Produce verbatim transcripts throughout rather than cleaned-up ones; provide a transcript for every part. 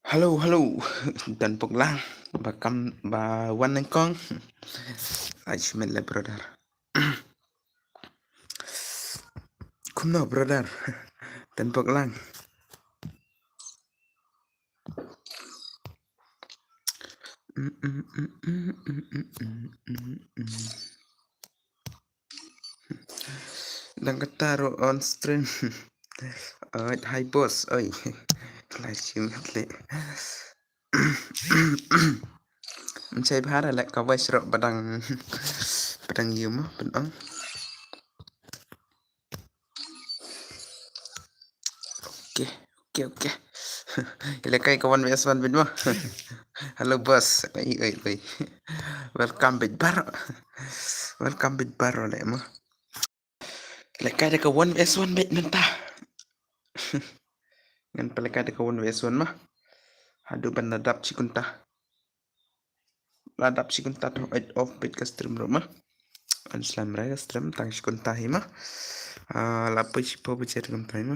Hello, hello. Don Pok Lang. Ba kam ba wan nang kong. Ai shimet le brother. Kumno brother. Don Pok Lang. Dang kata ro on stream. Oi, hi boss. Oi. Lai shimet le. Mchai bhara le ka wai sro badang badang yuma badang. Okay, okay, okay. Ile kai ka one vs one bit mo. Hello boss. Oi, oi, oi. Welcome bit baro. Welcome bit baro le mo. Lekai da ka one vs one bit mynta. Ngan pynlekai da ka one vs one ma. Haduh ban da dap shi kynta. La dap shi kynta to eight off bit ka stream ruh ma. An slam re ka stream tang shi kynta hi ma. Ah, la pui shi po bajer kynta hi ma.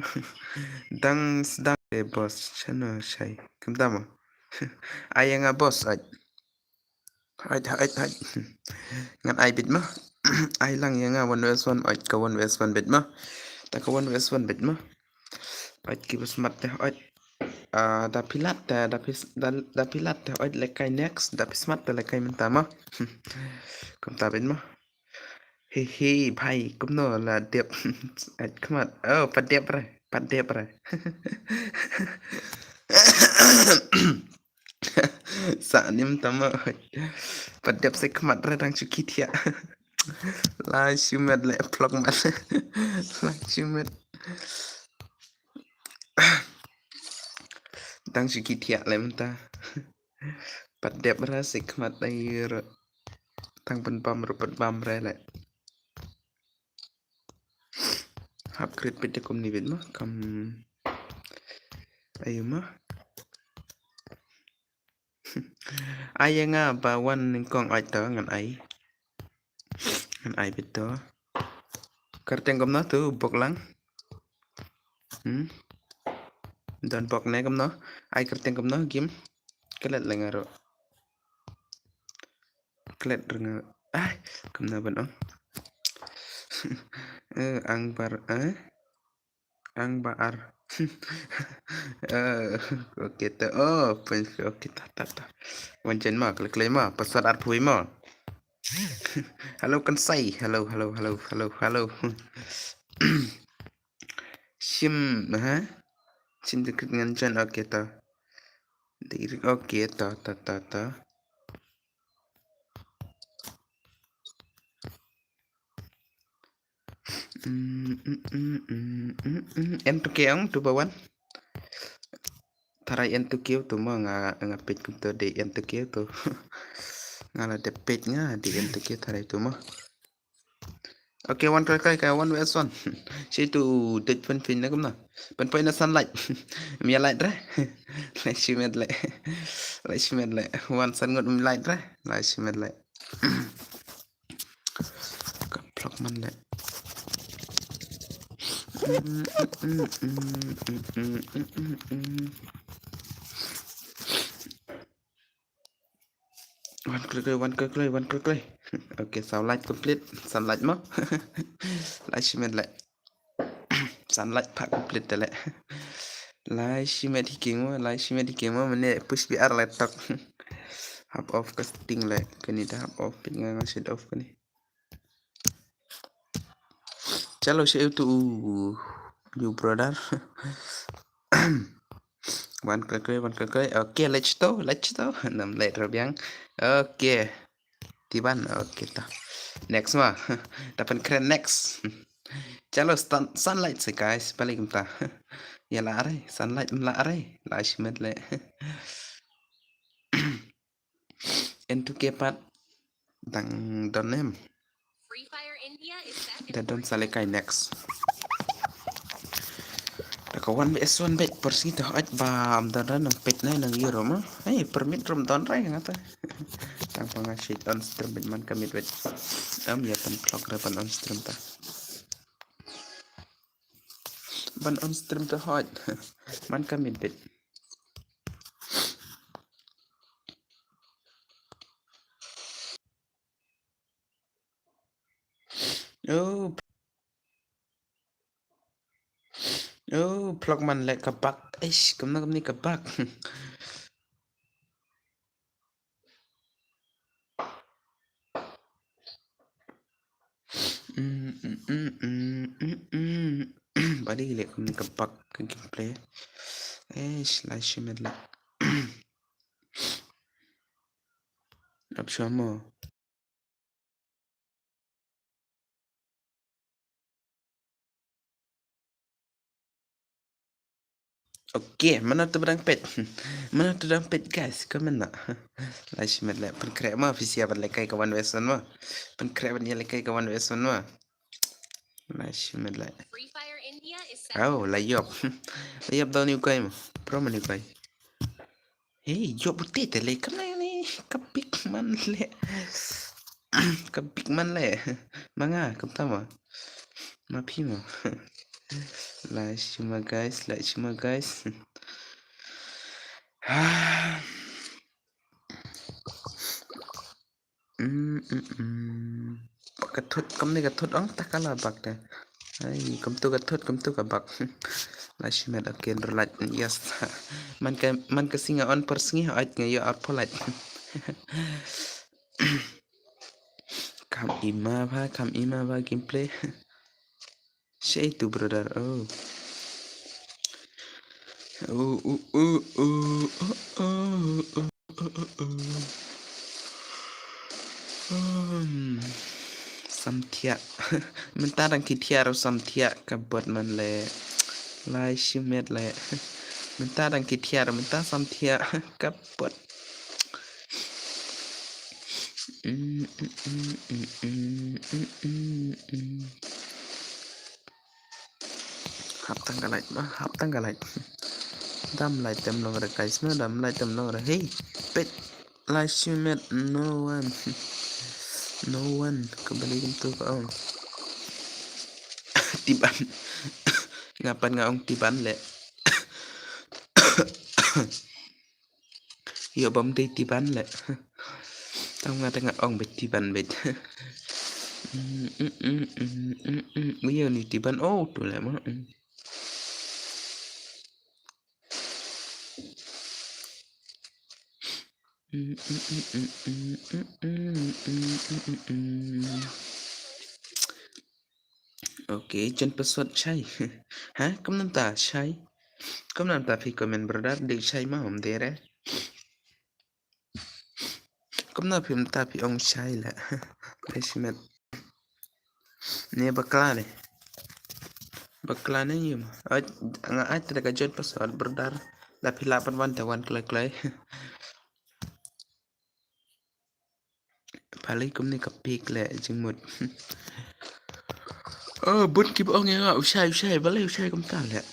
Dang sdang de boss chano shai. Kynta ma. Ai nga boss ai. Hait, hait, hait. Ngan ai bit ma. Ai lang ïa nga one vs one, hait ka one vs one bit ma. Ta ka one vs one bit ma. Hait ki ba smat te hait. Ah, da phi lat te, da phi s-, da, da phi lat te hait lekai next, da phi smat te lekai mynta ma. Kumta bit ma. Hi hi bhai, kumno la dep. Hait khmat. Oh, pat dep re, pat dep re. Sa nim tama. Pat dep se khmat re dang shu ki thiah. La shu met le plok mat. La shu met. Dang shu ki thiah le mynta. Pat dep re se khmat ai ro. Tang pynbam ro pat bam re le. Hap create page da kumne bit ma kam. Ayu ma. Ai ïa nga ba wan nyngkong ai to ngan ai. Ngan ai bit to. Kyrteng kumno to bok lang. Hmm. Don bok ne kumno. Ai kyrteng kumno game. Klet lenga ro. Klet lenga. Ai kumno ban ong. Eh, ang bar eh. Ang ba ar. Eh, okay to. Oh, pun okay ta ta ta. Wan chen ma klik klik ma password ar phui ma. Hello kan sai. Hello, hello, hello, hello, hello. Shim ha. Shim de klik ngan chen okay to. De okay to to to to. En to ke ong to ba wan. Tharai en to ke to mo nga nga peit kum to de en to ke to. Nga la de peit nga de en to ke tharai to mo. Okay, wan kai kai kai one vs one. Shi to de pen pin na kumna. Pen pen na sunlight. Mia light re. Lai shimet le. Lai shimet le. Wan san ngut um light re. Lai shimet le. Ka plok man le. Wan kle kle, wan kle kle, wan kle kle. Okay, sunlight complete. Sunlight mo. Lai shimet le. Sunlight pa complete le. Lai shimet hi king mo, lai shimet hi king mo, mane push B R le tok. Hap off casting le, kani da hap off pit nga nga shet off kani. Chalo shet to you brother. Wan kle kle, wan kle kle. Okay, let's go, let's go. Nam let rabiang. Okay. Tiban, okay ta. Next ma. Tapan kren next. Chalo sun, sunlight se guys, balik kumta. Ya la are, sunlight la are. La shimet le. En to ke pat dang don em. Da don sa lekai next. Da ka one vs one bet por sngit hot ba am don ran nang pet nai nang euro ma. Hey, permit rum don rai ngata. Tang pa nga shit on stream bet man ka mit bet. Am ya pan clock re pan on stream ta. Ban on stream ta hot. Man ka mit bet. Oh. Oh, Phlokman leh ka bug. Eish, kumno kumne ka bug. Mm, mm, mm, mm, mm, mm. Bali leh kumne ka bug ka gameplay. Eish, lai shimet leh. Ap shwa mo. Okay, mano to ba dang peit? Mano to dang peit, guys? Comment noh. Lai shimet leh, pynkhreh mo, phi sa ïa ban lehkai ka one versus one mo. Pynkhreh ban ïalehkai ka one versus one mo. Lai shimet leh. Free Fire India is set. Oh, la ïoh. La ïoh da une u kai mo. Pro man une u kai. Hey, ïoh bute te leh, kam na ni, ka big man leh. Ka big man leh. Ma nga, kumta mo. Ma phi mo. Lai shima, guys, lai shima, guys. Mm, mm, mm. Ka thut, kumne ka thut ong ta ka la bug te. Ai, kumtu ka thut, kumtu ka bug. Lai shimet, okay, ro lait, yes. Man ka, man ka sngi nga on por sngi, ait nga ïoh arphew lait. Kam ima ba, kam ima ba gameplay. Shei tu, brother. Oh. Oh, oh, oh, oh, oh, oh, oh, oh, oh, oh. Hmm. Samthiah. Mynta dang ki thiah ruh samthiah ka bot man leh. Lai shimet leh. Mynta dang ki thiah ruh mynta samthiah ka bot. Mm, mm, mm, mm, mm, mm, mm, mm. Hap tang ka light ma, hap tang ka light. Dam light tem long re, guys ma, dam light tem long re. Hey, peit. Lai shimet, no one. No one. Ka bali kumtu ka ong. Tiban. Nga pat nga ong tiban leh. Ïoh bam dei tiban leh. Tang nga tang nga ong beit tiban beit. Mm, mm, mm, mm, mm, mm. Ïoh ni tiban. Oh, tu leh ma. Mm. Mm, mm, mm. Okay, jan password shai. Ha, kumno mynta shai? Kumno mynta phi comment, brother, dei shai ma ym dei re. Kumno phi mynta phi ong shai leh. Lai shimet. Ne bakla ne. Bakla ne ïa ma. Ai, nga ai te da ka jan password, brother. Da phi lah ban wan te wan kloi kloi. Balei kumne ka pik leh jingmut. Oh, bun kiba ong ïa nga u shai, u shai, balei u shai kumta leh.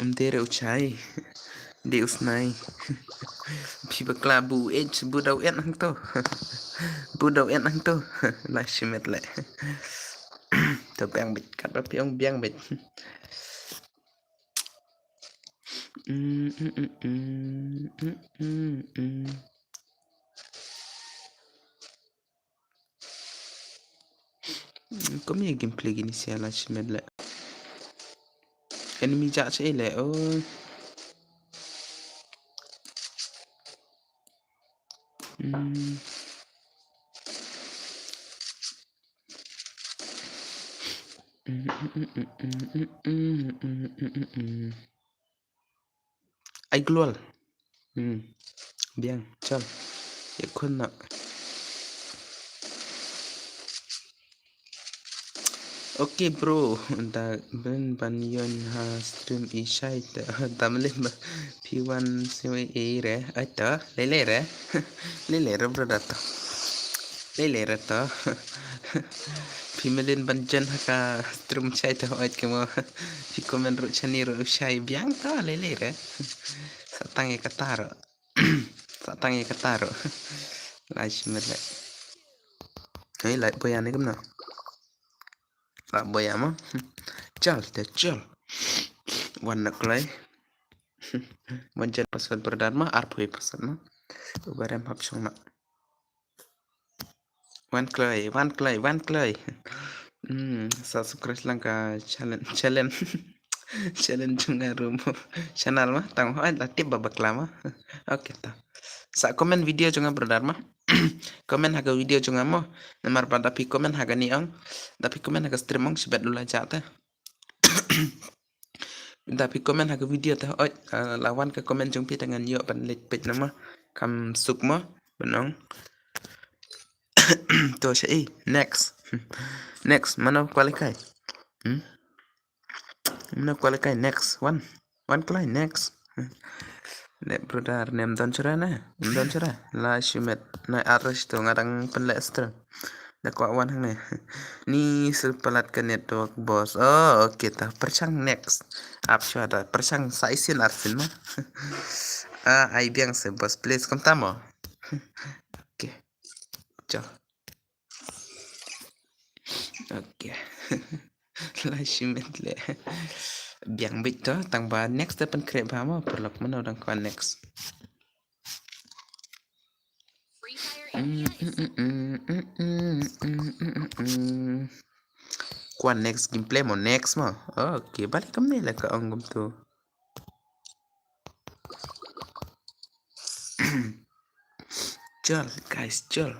Ym dei re u shai. Dei u snai. Phi bakla bu u et, bu da u et hangto. Bu da u et hangto. Lai shimet leh. To biang beit, katba phi ong biang beit. Mm, mm, mm, mm, mm, mm, mm. Kum ïa gameplay kine sia, lai shimet leh. Enemy jah sha ei leh, oh. Mm. Ai glwal. Hmm. Biang, chal. Ïa khun na. Okay, bro, da ben ban ïoh ha stream i shai te, da mlien ba phi wan sngewsih re, ai ta, lei lei re, lei lei re, brother, ta. Lei lei re ta. Phi mlien ban jan ha ka stream shai te, oi, kimo. Phi comment ruh shane ruh shai biang ta, lei lei re. Sa tang ïa kata ruh. Sa tang ïa kata ruh. Lai shimet leh. Hei, lai boya ne kumno. Lah boya mo. Chal te chal. Wan na kloi. Wan jan password brother ma, arphew password ma. Uba rem hap shong na. Wan kloi, wan kloi, wan kloi. Hmm, sa subscribe lang ka challenge, challenge. Challenge jong nga ruh mo. Channel ma, tang hoi la tip ba bakla ma. Okay ta. Sa comment video jong nga brother ma. Comment ha ka video jong nga mo. Namar ba da phi comment ha kane ong. Da phi comment ha ka stream ong shibet u la jah te. Da phi comment ha ka video te oi, ah, la wan ka comment jong phi te ngan ïoh ban leit peit na ma. Kam suk mo, ban ong. To sha i, next. Next, mano kwah leit kai? Hmm? Mano kwah leit kai next? Wan. Wan kloi next. Ne brother, ne ym don shuh re ne? Ym don shuh re? La shimet. Nai artist to nga dang pynleh stream. Da kwah wan hangne. Ni shu palat ka network boss. Oh, okay ta. Pyrshang next. Ap shuwa ta. Pyrshang sa isien arsien ma. Ah, ai biang se boss. Please, kumta mo. Okay. Cho. Okay. La shimet leh. Biang beit to, tang ba next da pynkhreh bha mo, paralok mano dang kwah next. Kwah next gameplay mo, next mo. Okay, balei kumne la ka ong kumto. Jol, guys, jol.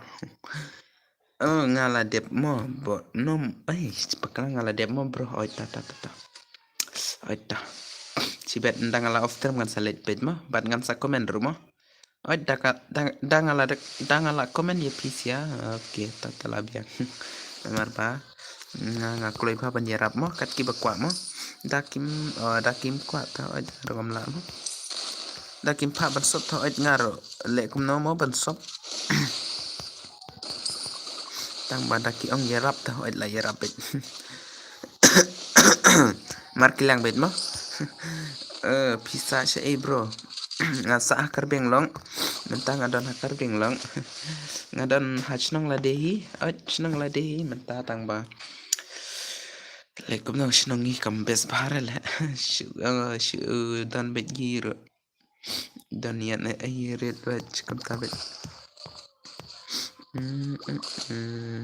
Oh, nga la dep mo, bo, nom, ai, pakla nga la dep mo, bro, oi ta, ta, ta, ta. Oi ta. Shibet nda nga la off stream ngan sa leit peit mo, bad ngan sa comment ruh mo. Oi, da ka, da, da nga la, da, da nga la comment ïa phi sia. Okay, ta, ta la biang. Namar ba nga, nga kloi bha ban ïarap mo, kat kiba kwah mo. Da kim, oh, da kim kwah ta, oi, ruh ngam lah mo. Da kim phah ban sop ta, oi, nga ruh leh kumno mo ban sop. Tang ba da ki ong ïarap ta, oi, la ïarap beit. Mar ki lang beit mo. Eh, phi sah sha ei bro. Nga sah ha Karbi Anglong. Mynta nga don ha Karbi Anglong. Nga don ha shnong lade hi. Oi, shnong lade hi mynta tang ba. Leh kumno shnong hi kam best bha re leh. Shu, eh, shu don beit hi ruh. Don ïa ne ai red bad kumta bad. Mm, mm, mm.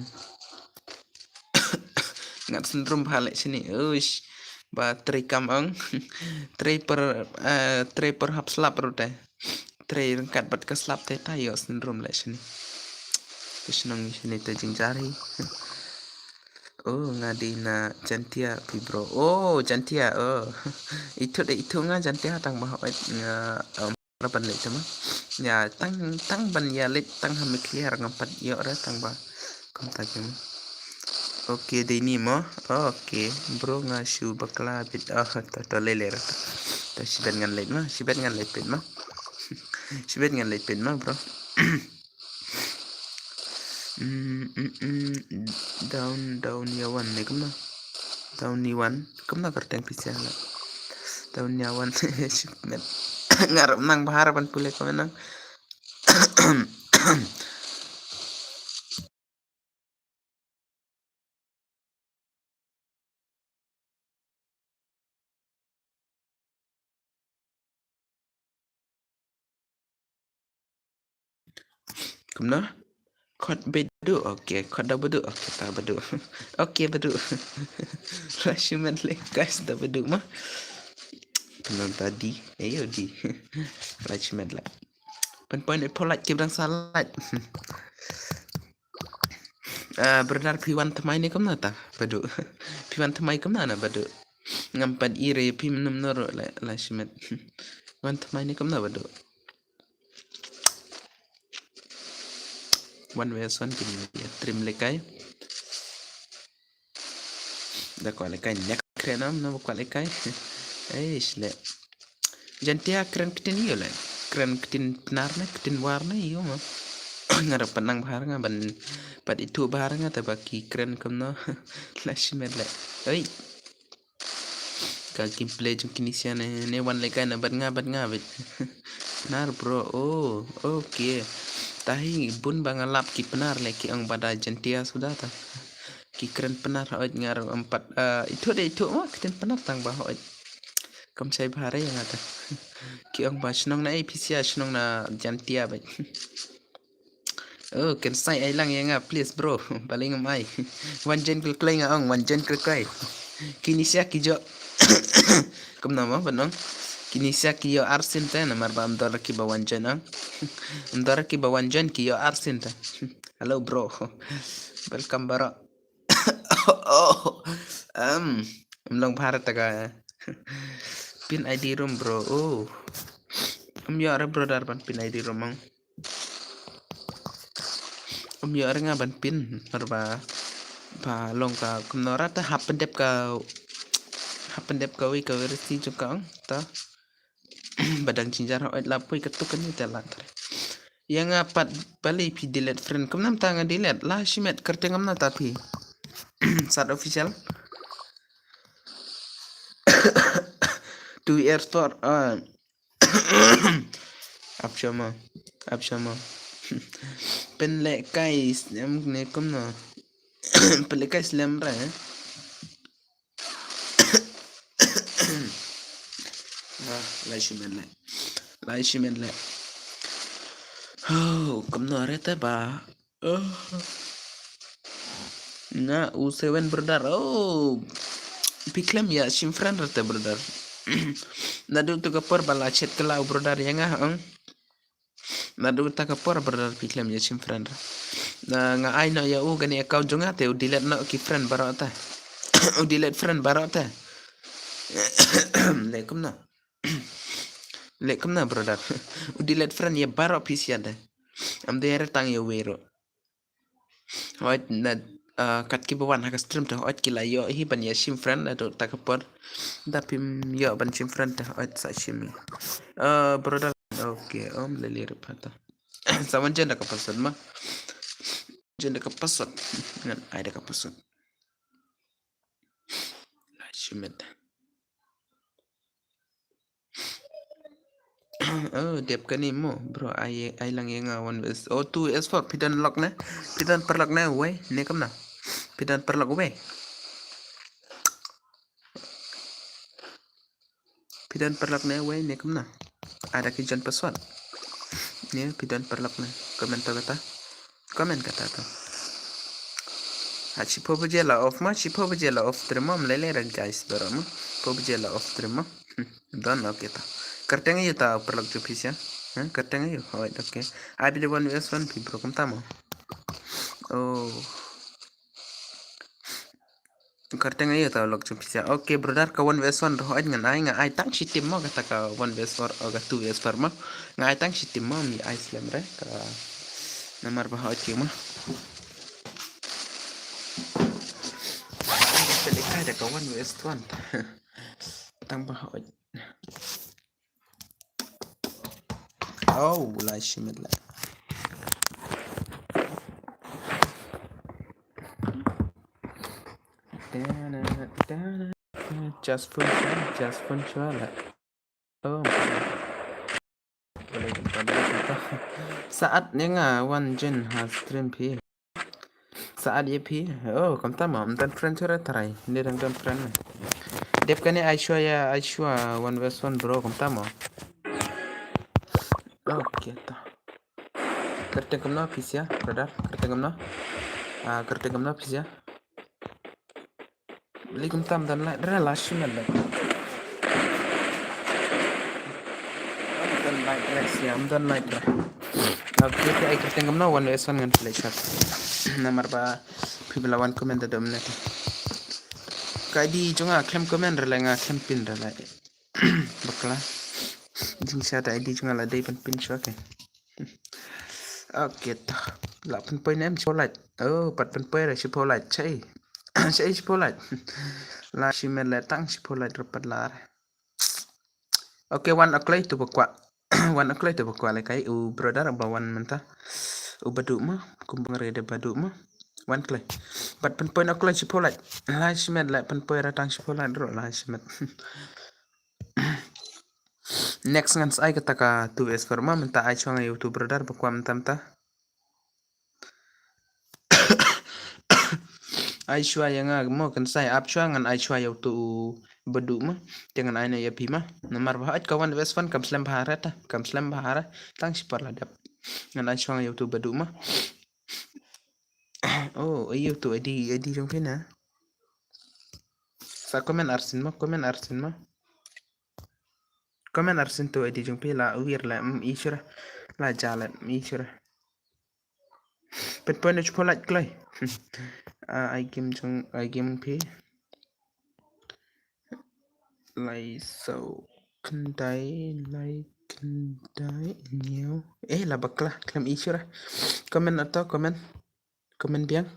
Ngat syndrome bha leh shini. Uish. Ba trei kam ong. Trei per, eh, trei per hap slap ruh te. Trei ryngkat bad ka slap te ta ïoh syndrome leh shini. Ka shnong shini te jingjar hi. Oh, nga dei na Jaintia phi bro. Oh, Jaintia, oh. Ithuh dei ithuh nga Jaintia tang ba hoi nga, um, ra ban leit te ma. Ïa, tang, tang ban ïa leit tang ha Meghalaya ngam pat ïoh re tang ba. Kumta ki ma. Okay, dei ni mo. Okay, bro nga shu bakla bit. Oh, to, to, lei, lei re to. To, shibet ngan leit ma, shibet ngan leit peit ma. Shibet ngan leit peit ma, bro. Mm, mm, mm. Down, down ïa wan ne kumno? Down ïa wan. Kumno kyrteng phi sha la? Down ïa wan. Shipment. Nga ruh nang bha ban pule kumno. Kumno? Khot badu. Okay, khot da badu. Okay, ta badu. Okay, badu. Rashimad le guys da badu ma. Kumno tadi? Ayo di. Rashimad la. Pen point e polite ki brang salad. Ah, brother, phi wan thymmai ne kumno ta? Badu. Phi wan thymmai kumno na badu? Ngam pat ire phi mynno mynno ruh la, la shimet. Wan thymmai ne kumno badu? Wan wei son kin ïa trim lekai. Da kwah lekai nek kren am, na kwah lekai. Eish le. Jaintia kren ktien ïa le. Kren ktien Pnar ne, ktien War ne ïa ma. Nga ruh pat nang bha nga ban pat ithuh bha nga te ba ki kren kumno. La shimet le. Oi. Ka gameplay jong kine sia ne, ne wan lekai na bad nga, bad nga bad. Pnar bro. Oh, okay. Tahi bun ba nga lap ki Pnar le ki ong ba da Jaintia suda ta. Ki kren Pnar hoi nga ruh em pat, eh, ithuh de ithuh ma ktien Pnar tang ba hoi. Kam shai bha re nga ta. Ki ong ba shnong na A P C, shnong na Jaintia bad. Oh, kynsai ai lang ïa nga, please bro. Balei ngam ai? Wan join kloi kloi nga ong, wan join kloi kloi. Kine sha ki ïoh. Kumno mo ban ong? Kine sha ki ïoh arsien te, namar ba ym don ki ba wan join ong. Ym don ki ba wan join ki ïoh arsien te. Hello bro. Welcome baroh. Um, ym long bha re ta ka pin I D room bro. Oh. Ym ïoh re brother ban pin I D room ong. Ym ïoh re nga ban pin namar ba ba long ka kumno re ta hap pyndep ka hap pyndep kawei kawei resi jong ka ong ta. Ba dang jynjar hooid la poi katto katne te la trei. Ïa nga pat balei phi delete friend? Kumno mynta nga delete? La shimet kyrteng kumno ta phi? Sat official. Two years for uh, ap shama. Ap shama. Pynlehkai slem ne kumno? Pynlehkai slem re. Ah, la shimet le. La shimet le. Oh, kumno re te ba. Oh. Nga u seven brother. Oh. Phi khlem ïa shim friend re te brother. Naduh tu ka por ba la chat ka la u brother ïa nga ong. Naduh ta ka por brother phi khlem ïa shim friend re. Na nga ai noh ïa u kane account jong nga te u delete noh ki friend baroh te. U delete friend baroh te. Le kumno? Le kumno brother? U delete friend ïa baroh phi sha te. Am de re tang ïa wei ruh. Hooid na ah, kat ki ba wan ha ka stream te hooid ki la ïoh hi ban ïa shim friend naduh ta ka por. Da phim ïoh ban shim friend te hooid sa shim ïa. Ah, brother. Okay, um lele ruh pata. Sa wan join da ka password ma. Join da ka password. Ngan ai da ka password. La shimet. Oh, dep kane mo, bro, ai ai lang ïa nga one vs oh two vs four, phi don lock ne? Phi don paralok ne, wei, ne kumno? Phi don paralok wei. Phi don paralok ne, wei, ne kumno? Ada ki jan password. Ne, phi don paralok ne, comment to kata. Comment kata to. Ha shiphew baje la off ma, shiphew baje la off trimo, ym lei lei re guys, baroh ma. Shiphew baje la off trimo. Hmm, don, okay to. Kyrteng aïu ta paralok jong phi sha? Ha, kyrteng aïu? Hooid, okay. Ai phi dei one vs one phi bro kumta mo. Oh. Kyrteng aïu ta lok jong phi sha. Okay brother, ka one vs one ruh hooid ngan ai, nga ai tang shi team mo, kata ka one vs four, oh, ka two vs four mo. Nga ai tang shi team mo, ym ai slem re ka. Namar ba hooid ki mo. Pynlehkai da ka one vs one. Tang ba hooid. Oh, la shimet la. Just fun shuwa, just fun shuwa la. Oh. Saat ne nga wan join ha stream phi. Saat ïa phi. Oh, kumta mo. Ym don friend shuwa re trai. Ni dang don friend ne. Dep kane ai shuwa ïa, ai shuwa one vs one bro, kumta mo. Okay to. Kyrteng kumno phi sha, brother? Kyrteng kumno? Ah, kyrteng kumno phi sha? Li kumta ym don light re, la shimet le. Ym don light re, sha ym don light re. Okay, phi ai kyrteng kumno, one vs one ngan pynleit shot. Namar ba phi ba la wan comment da dom ne. Ka I D jong nga khlem comment re le, nga khlem pin re le. Bakla. Jingshisha da I D jong nga la dei ban pin shuwa ke. Okay to. La pynpoi ne em shiphew light. Oh, pat pynpoi re shiphew light. Shei. Shei shiphew light. La shimet le tang shiphew light ruh pat la re. Okay, wan a kloi to ba kwah. Wan a kloi to ba kwah le kai u brother ba wan mynta. U Badu ma, kum bang re de Badu ma. Wan kloi. Pat pynpoi a kloi shiphew light. La shimet le pynpoi re tang shiphew light ruh la shimet. Next ngan sa ai kata ka two vs four ma, mynta ai shuwa nga ïa u two brother ba kwah mynta mynta. Ai shuwa ïa nga mo, kan sa ai ap shuwa ngan ai shuwa ïa u two Badu ma. Te ngan ai na ïa phi ma. Namar ba hooid ka one vs one kam slem bha re ta, kam slem bha re. Tang shiphew la dep. Ngan ai shuwa nga ïa u two Badu ma. Oh, ayu tu ID, ID jong phi na. Sa comment arsien ma, comment arsien ma. Comment arsien tu ID jong phi la wir la, mm, ishra. La jale, mm, ishra. Pet point uch polat kloi. Ah, ai game jong, ai game phi. Lai so khyndai, lai khyndai, hynñiew. Eh, la bakla, khlem ishra. Comment ato, comment. Comment biang.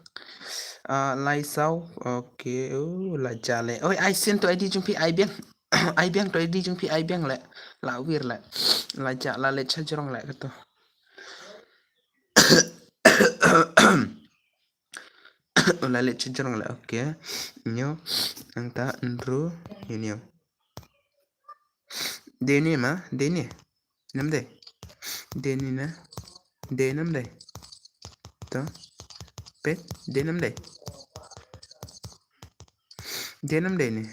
Ah, lai saw. Okay. Oh, la ja le. Oi, ai sien to ID jong phi ai biang. Ai biang to ID jong phi ai biang le. La wir le. La ja la le cha jrong le kato. La le cha jrong le. Okay. Nyo. Nang ta nru. Nyo. Deni ma, deni. Nam dei. Deni na. De nam dei. To. Pet, de nam dei. De nam dei ni.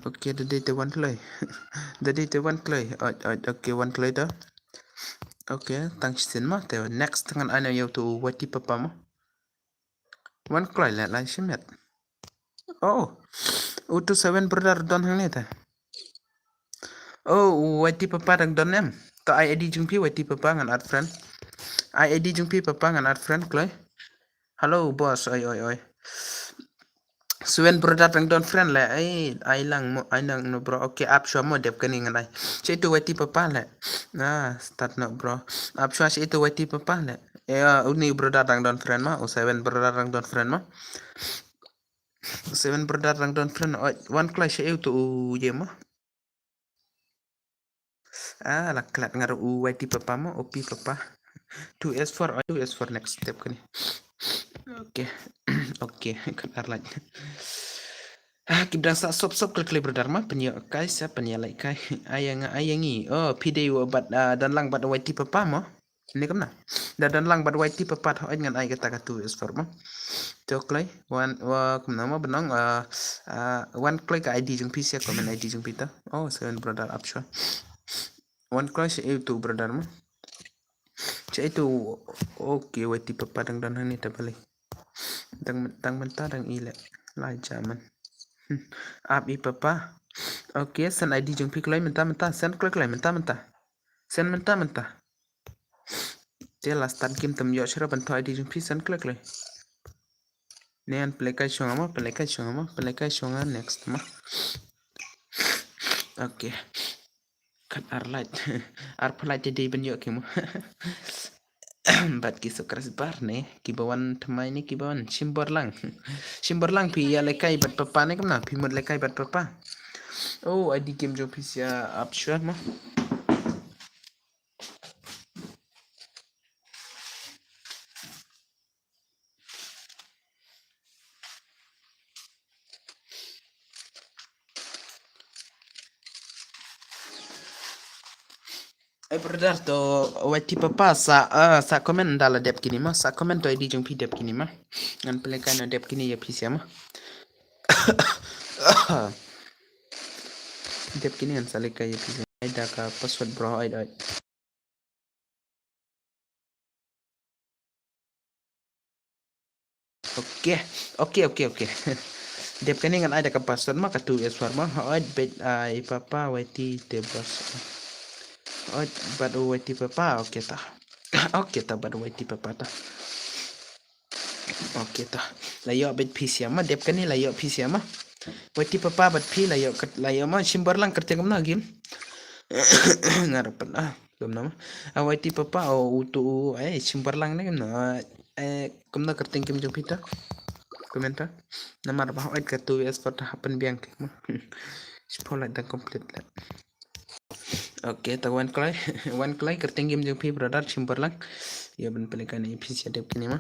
Okay, da dei te wan kloi. Da dei te wan kloi. Oi, oi, okay, wan kloi to. Okay, tang sien ma. Te next ngan ai na ïa u tu wati papa ma. Wan kloi le lai shimet. Oh. U tu seven brother don hangne ta. Oh, u wati papa dang don em. To ai ID jong phi wati papa ngan add friend. Ai ID jong phi papa ngan add friend kloi. Hello boss, oi oi oi. Seven brother dang don friend le. Ai ai lang mo, ai nang no bro. Okay, ap shwa mo dep kani ngan ai. Che tu wati papa le. Ah, start no bro. Ap shwa che tu wati papa le. Eh, uni brother dang don friend ma, u seven brother dang don friend ma. Seven brother dang don friend. Oi, wan kloi sha eu tu u ye ma. Ah, la klat ngar u wati papa ma, opi papa. Two S four, oi, two S four next step kani. Okay. Okay, kan arlaj. Ah, kip dang sa sop sop klik klik brother ma, penyo kai sa penyo lai kai. Ayang ayang i. Oh, pide u bat, ah, dan lang bat wati papa ma. Ni kumna. Da don lang bad wati papat hoi ngan ai kata ka two S four mo. Choklai wan wa kumna mo benong, ah, ah, wan kloi ka ID jong phi sia comment ID jong phi ta. Oh, seven brother up shwa. Wan kloi sia itu brother mo. Sia itu. Okay, wati papat dang don hani ta bali. Dang dang menta dang ile. Lai jaman. Hmm. Ap i papa. Okay, sen ID jong phi kloi menta menta sen kloi kloi menta menta. Sen menta menta. Te la start game tam yo shira ban thoi di jong phi san klek le. Nen play kai shonga mo, play kai shonga mo, play kai shonga next mo. Okay. Kat ar light. Ar phalai te dei ban yo ki mo. Bat ki sukras bar ne, ki bawan thamai ne, ki bawan shimbor lang. Shimbor lang phi ya lekai bat papa ne kumna, phi mut lekai bat papa. Oh, ID game jong phi sia up shwa mo. Ai brother to wati papa sa, ah, sa comment dala dep kini ma, sa comment to ID jong phi dep kini ma. Ngan play kai na dep kini ya phi sia ma. Dep kini ngan sa lekai ya phi sia. Ai da ka password bro, ai ai. Okay, okay, okay, okay. Dep kani ngan ai da ka password ma ka tu ya suar ma. Oi bet ai papa wati te bas. Oi bat wati papa, okay ta. Okay ta bat wati papa ta. Okay ta. La yo bet phi sia ma dep kani la yo phi sia ma. Wati papa bat phi la yo kat la yo ma shimbar lang kerteng ma game. Ngarap ah. Kumno ma. Awai ti papa o utu ai shimbar lang ne kumno. Eh, kumno kerteng game jong phi ta. Comment ta. Namar ba oi ka tu S four ta happen biang ki ma. Spoiler dang complete la. Okay, ta wan klai. Wan klai kerteng game jong phi brother shimbar lang. Ya ban play kani phi sia dep kini ma.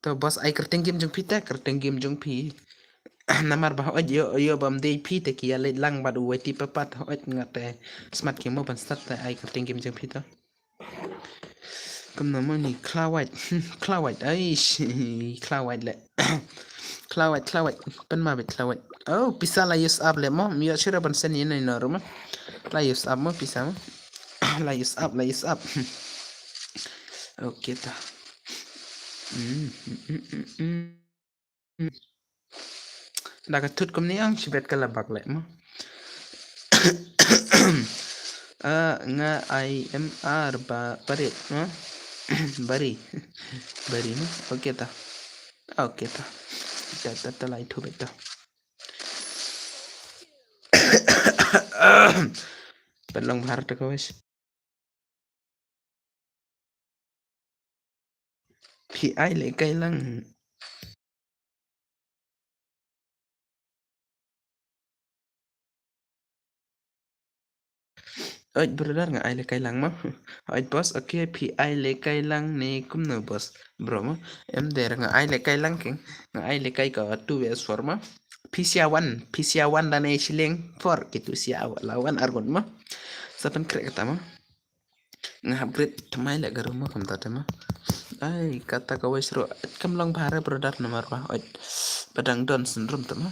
To boss ai kerteng game jong phi ta kerteng game jong phi. Namar ba hoi yo yo bam dei phi te ki ya leit lang bad u wati papat hoi ngate smat ki mo ban start te ai kerteng game jong phi to. Kumno mo ni klawait klawait ai klawait le klawait klawait pen ma bit klawait. Oh pisa la use up le mo mi yo shira ban sen yin no ro mo la use up mo pisa mo la use up la use up. Okay ta. Da ka thut kumne ang shibet ka la bak leh mo. Ah, nga I M R ba parit mo. Bari. Bari mo. Okay ta. Okay ta. Ta ta ta lai thu bet ta. Pynlong bha ta ka wes. Phi ai leh kai lang. Oi brother, nga ai leh kai lang mo. Oi boss, okay, phi ai leh kai lang ne kumno boss? Bro mo. Em der nga ai leh kai lang keng. Nga ai leh kai ka two way sword mo. Phi sia wan, phi sia wan da ne shilling four kitu sia la wan argon mo. Sa pynkhreh kata mo. Nga upgrade thymmai leh ka room mo kumta te mo. Ai, kata ka wes ruh kam long bha re brother namar ba oi ba dang don syndrome te mo.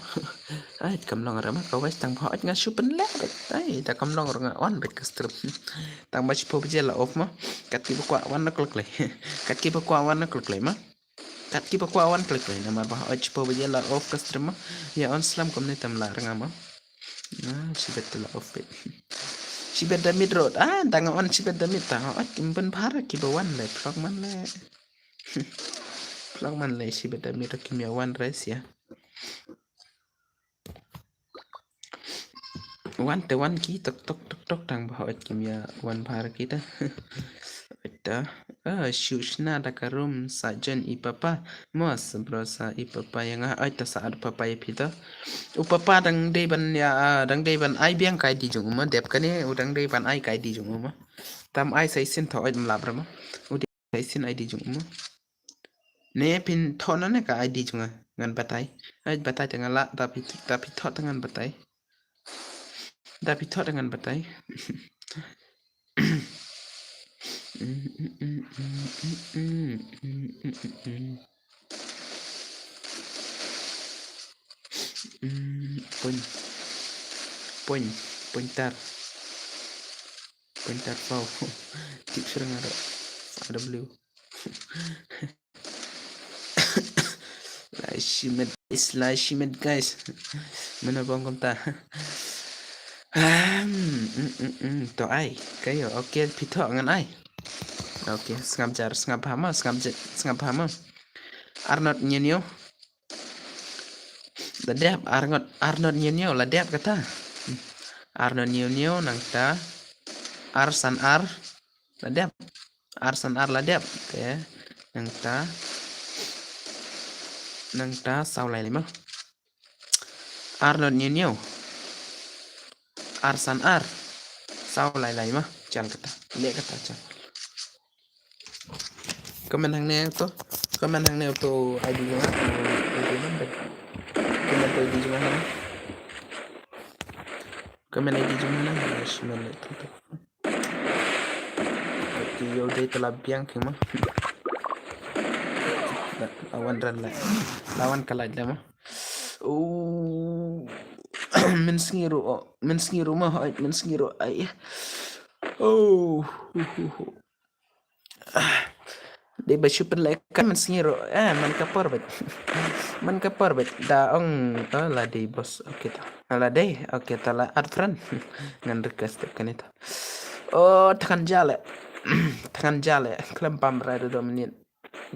Ai, kam long re mo ka wes tang ba oi nga shu pynleh bet. Ai, da kam long ruh nga on bet ka stream. Tang ba shiphew baje la off mo. Kat ki ba kwah wan na klok lei. Kat ki ba kwah wan na klok lei mo. Kat ki ba kwah wan kloi kloi namar ba oi shiphew baje la off ka stream mo. Ïa on slam kumne tam la rnga mo. Ah, shibet la off bet. Shibet da mid road. Ah, da nga on shibet da mid ta. Oi kim pynbha re ki ba wan leh phlok man leh. Phlok man leh shibet da mid road kim ïa wan re sia. Wan te wan ki tok tok tok tok tang ba hoi kim ïa wan bha re kita. Oi ta. Ah, shu shna da ka room sa jon i papa. Mos bro sa i papa ïa nga. Oi ta sa ad papa ïa phi ta. U papa dang dei ban ïa, ah, dang dei ban ai biang ka I D jong u mo dep kane u dang dei ban ai ka I D jong u mo. Tam ai sa isin tho oi mlap re mo. U dei sa isin I D jong u mo. Ne phin thoh na ne ka I D jong nga ngan batai. Ai batai te nga la da phi da phi thoh te ngan batai. Da phi thoh te ngan batai. Pon pon pon tar pon tar pau. Tip srnga ro. Ada blue. Lai shimet guys, lai shimet guys. Mana bong kumta. Hmm, hmm, hmm, hmm. To ai, kayo. Okay, phi thoh ngan ai. Okay, sngap jar, sngap hama, sngap jar, sngap hama. Arnot nyenyo. La dep, arngot, arnot nyenyo, la dep kata. Arnot nyenyo, nangta. Ar san ar. La dep. Ar san ar la dep. Te nangta nangta saw lai lai ma. Ar not nyew nyew. Ar san ar. Saw lai lai ma. Chal kata. Le kata chal. Comment hangne to. Comment hangne to I D jong nga. I D jong nga. Comment to I D jong nga hangne. Comment I D jong nga hangne. Shimon le to to. Okay, yow dei te la biang ki ma. La wan ran la. La wan ka lait la ma. Oh. Mynsngi ruh, oh. Mynsngi ruh ma, ai, mynsngi ruh, ai. Oh. Dei ba shu pynlait ka mynsngi ruh. Eh, man ka por bad. Man ka por bad. Da ong, oh, la dei boss. Okay ta. La dei. Okay ta la add friend. Ngan request ka ni ta. Oh, thngan jale. Thngan jale. Klem pam rai do minit.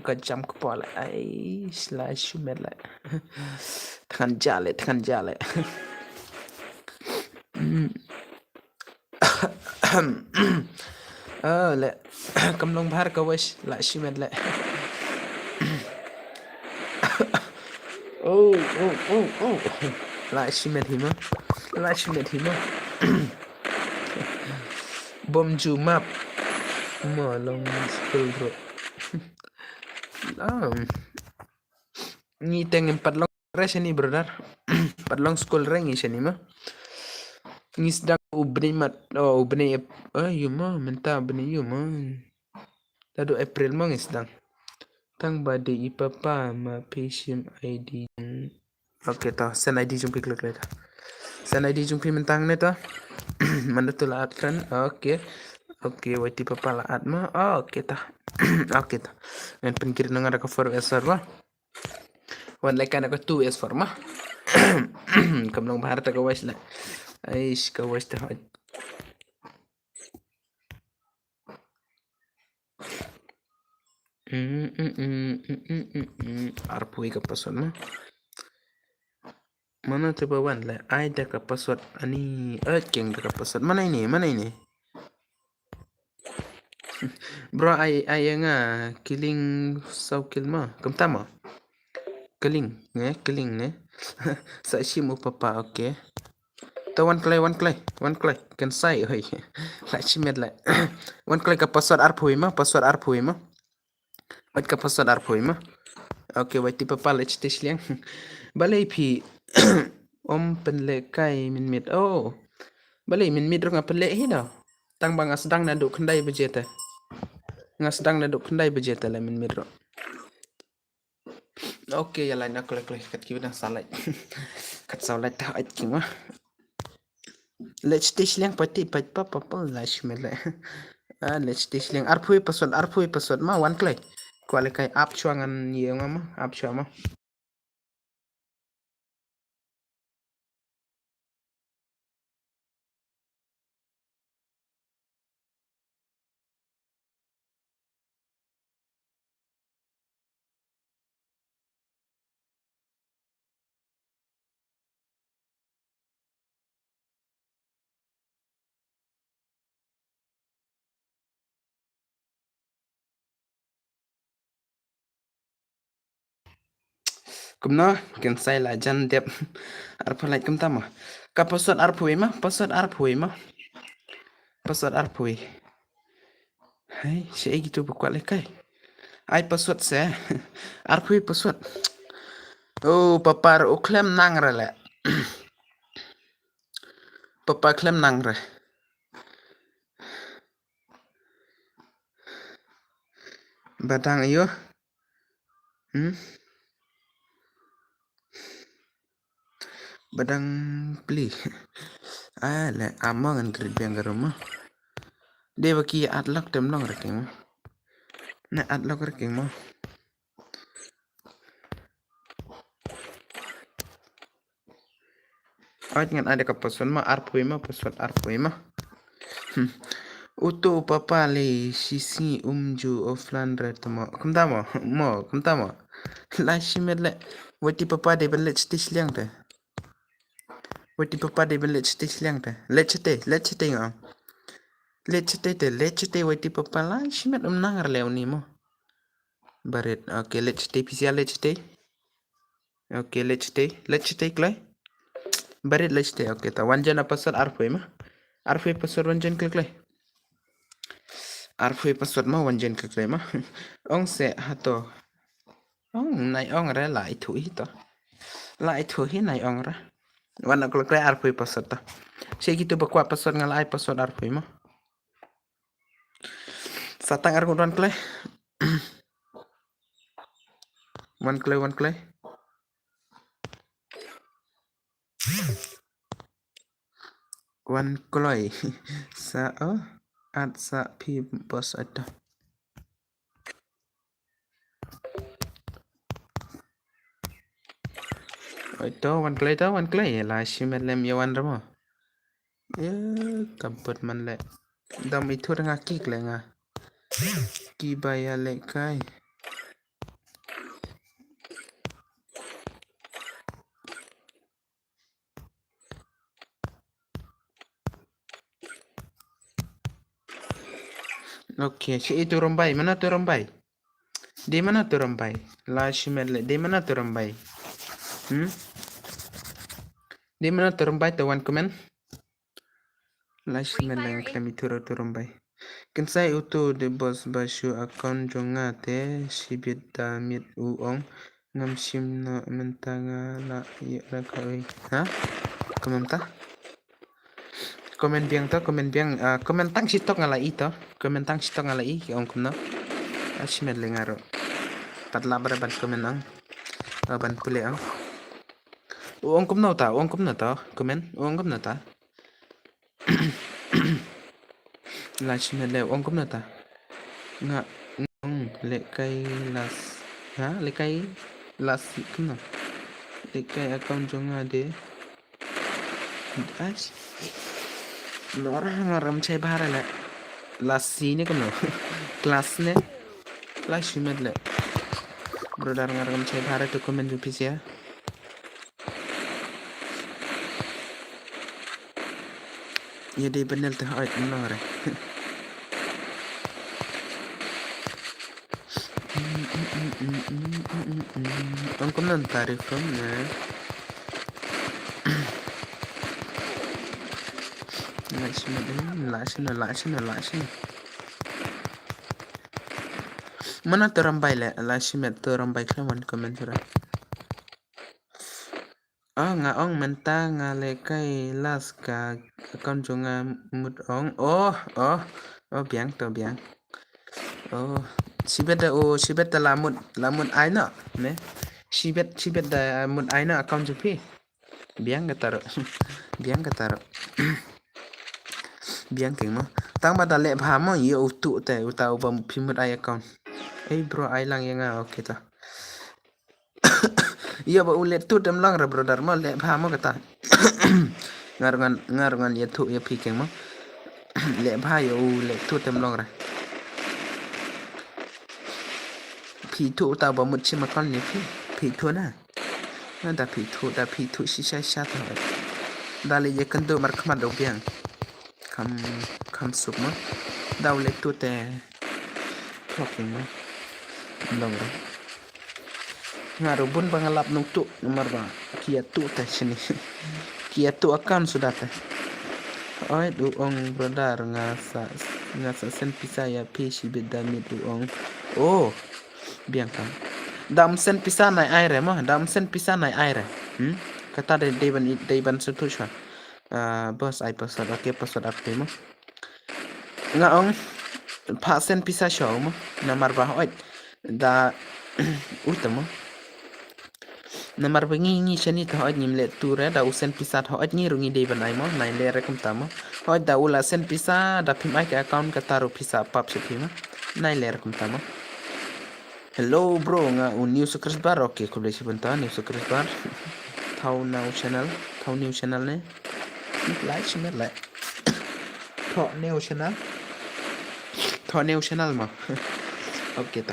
Ka jam ka pole. Ai, sla shumet le. Thngan jale, thngan jale. Oh, le. Kam long bhar ka wish la shumet le. Oh, oh, oh, oh. La shumet hima. La shumet hima. Bom ju map. Mo long school bro. Um. Ngi teng em pat long re shani brother. Pat long school re ngi shani ma. Ngi sdang u bnei mat, oh, u bnei ep, oh, yu ma, mynta u bnei yu ma. Tadu April ma ngi sdang. Tang ba dei i papa ma phi shim I D. Okay, to, send I D jong phi klik klik. Send I D jong phi mynta ne to. Manda tu la add friend. Okay. Okay, wait i papa la add ma. Okay, to. Okay, to. Ngan pynkit noh nga da ka four S four ba. Wan leh ka na ka two S four ma. Kam long bha te ka watch la. Aish, ka watch te hoi. Mm, mm, mm. Arphew ka password ma. Mano te ba wan leh, ai da ka password ani, eh, keng da ka password. Mana ine, mana ine. Bro, ai, ai nga killing saw kill ma. Kumta ma. Killing, ne, killing, ne. Sa shim u papa, okay. To wan kloi, wan kloi, wan kloi. Kan sai, oi. La shimet la. Wan kloi ka password arphew ma, password arphew ma. Wat ka password arphew ma. Okay, wait ti papa leh shatei shiliang. Balei phi ym pynlehkai mynmiet. Oh. Balei mynmiet ruh nga pynleh hi da. Tang ba nga sdang naduh khyndai baje te. Nga sdang naduh khyndai baje te leh mynmiet ruh. Okay, ïa lait na kloi kloi kat ki ba dang sa lait. Kat sa lait ta ait ki ma. Leh shatei shiliang pati pat pa pa pa la shimet leh. Ah, leh shatei shiliang arphew password, arphew password ma wan kloi. Kwah lehkai ap shuwa ngan ïa nga ma, ap shuwa ma. Kumno, kan sai la jan dep. Arphew lait kumta ma. Ka password arphew ma, password arphew ma. Password arphew. Hai, shaei kitu ba kwah lehkai. Ai password se. Arphew password. Oh, papa ruh u khlem nang re leh. Papa khlem nang re. Ba dang aiu. Hmm? Ba dang pli. Ah, leh amo ngan krit biang ka room mo. Dei ba ki add lock te ym long re keng mo. Ne add lock re keng mo. Ait ngan ai da ka password ma arphew ma, password arphew ma. Hmm. Uto u papa lei shi sngi um ju offline re te mo. Kumta mo, mo, kumta mo. La shimet leh. Wait ti papa dei ban leh shatei shiliang te. Wait ti papa dei ban leh shatei shiliang te. Leh shatei, leh shatei nga. Leh shatei te, leh shatei wait ti papa la shimet um nang re leh uni mo. Barit, okay, leh shatei pisa leh shatei. Okay, leh shatei, leh shatei kloi. Barit leh shatei, okay, ta wan jan a password arphew ma. Arphew password wan jan kloi kloi. Arphew password ma wan jan kloi kloi ma. Ong se hato. Ong nai ong re la ithu hi to. La ithu hi nai ong re. Wan kloi kloi arphew password ta. Shaei kitu ba kwah password nga la ai password arphew ma. Sa tang arngut wan kloi. Wan kloi, wan kloi. Wan kloi. Sa o, at sa phi boss ata. Oi to, wan kloi to, wan kloi. La shimet lem ïa wan re mo. Ïa, ka bot man leh. Dam ithu re nga ki kloi nga. Ki ba ïa lehkai. Okay, shaei tu Rombai, mano tu Rombai? Dei mano tu Rombai? La shimet leh, dei mano tu Rombai? Hmm? Dei mano tu Rombai te wan comment? La shimet leh, khlem ithu re tu Rombai. Kynsai uto de boss ba shu account jong nga te shibit da miet u ong. Ngam shim noh mynta nga la ïoh la ka oi. Ha? Kumno mynta? Comment biang to, comment biang, ah, comment tang shitok nga la i to. Comment tang shitok nga la i, ki ong kumno. Ah, shimet leh nga ruh. Pat lah ba re ban comment ong. Ah, ban pule ong. U ong kumno ta, u ong kumno ta, comment, u ong kumno ta. La shimet leh u ong kumno ta. Nga, nga ong Lehkai Las, ha? Lehkai Las kumno? Lehkai account jong nga de. Ach. Nora ngarem chai bhare le. Lasi ne kumno? Class ne. Lasi met le. Brother ngarem chai bhare to comment jong phi sha. Ïa dei ban nel te hoi nong re. Ong kumno tarif rom ne. Lasi met, lasi na, lasi na, lasi na. Mana to rambai le, lasi met to rambai khlem wan comment sura. Oh, nga ong mynta nga lehkai Las ka account jong nga mut ong. Oh, oh, oh, biang to biang. Oh, shibet da, oh, shibet da la mut, la mut ai no, ne? Shibet, shibet da mut ai no account jong phi. Biang kata ruh. Biang kata ruh. Biang keng mo. Tang ba da leh bha mo, ïa utu te, uta uba phi mut ai account. Ei bro, ai lang ïa nga, okay ta. Ïa ba u let tut em long re brother mo, leh bha mo kata. Ngar ngan, ngar ngan ïathuh ïa phi keng mo. Leh bha ïa u let tut em long re. Phi thuh uta ba mut shim account ne phi. Phi thuh na. Na da phi thuh, da phi thuh shisha shisha ta. Da leh ïa kynduh markhmat da u biang. Kham, kham suk mo. Da u let tut te. Blocking mo. Long re. Nga ruh bun ba nga lap nongtuh namar ba ki ïa tuh te shini. Ki ïa tuh account suda te. Oi, u ong brother nga sa, nga sa send pisa ïa phi shibit da mut u ong. Oh. Biang kam. Da um send pisa nai ai re mo, da um send pisa nai ai re. Hmm? Kata dei, dei ban, dei ban suthu shwa. Ah, boss ai password, okay, password update mo. Nga ong pha send pisa sha u mo. Namar ba hoi da uta mo. Namar ba ngi ngi shani ta hoi ngim leh tur da u send pisa ta hoi ngi ru ngi dei ban ai mo. Nai leh re kumta mo. Hoi da u la send pisa da phim ai ka account kata ru pisa pap sha phi mo. Nai leh re kumta mo. Hello bro, nga u new subscriber. Okay, khublei shibun ta new subscriber. Thau new channel, thau new channel ne. Like shimit like. Thau new channel. Thau new channel mo. Okay ta.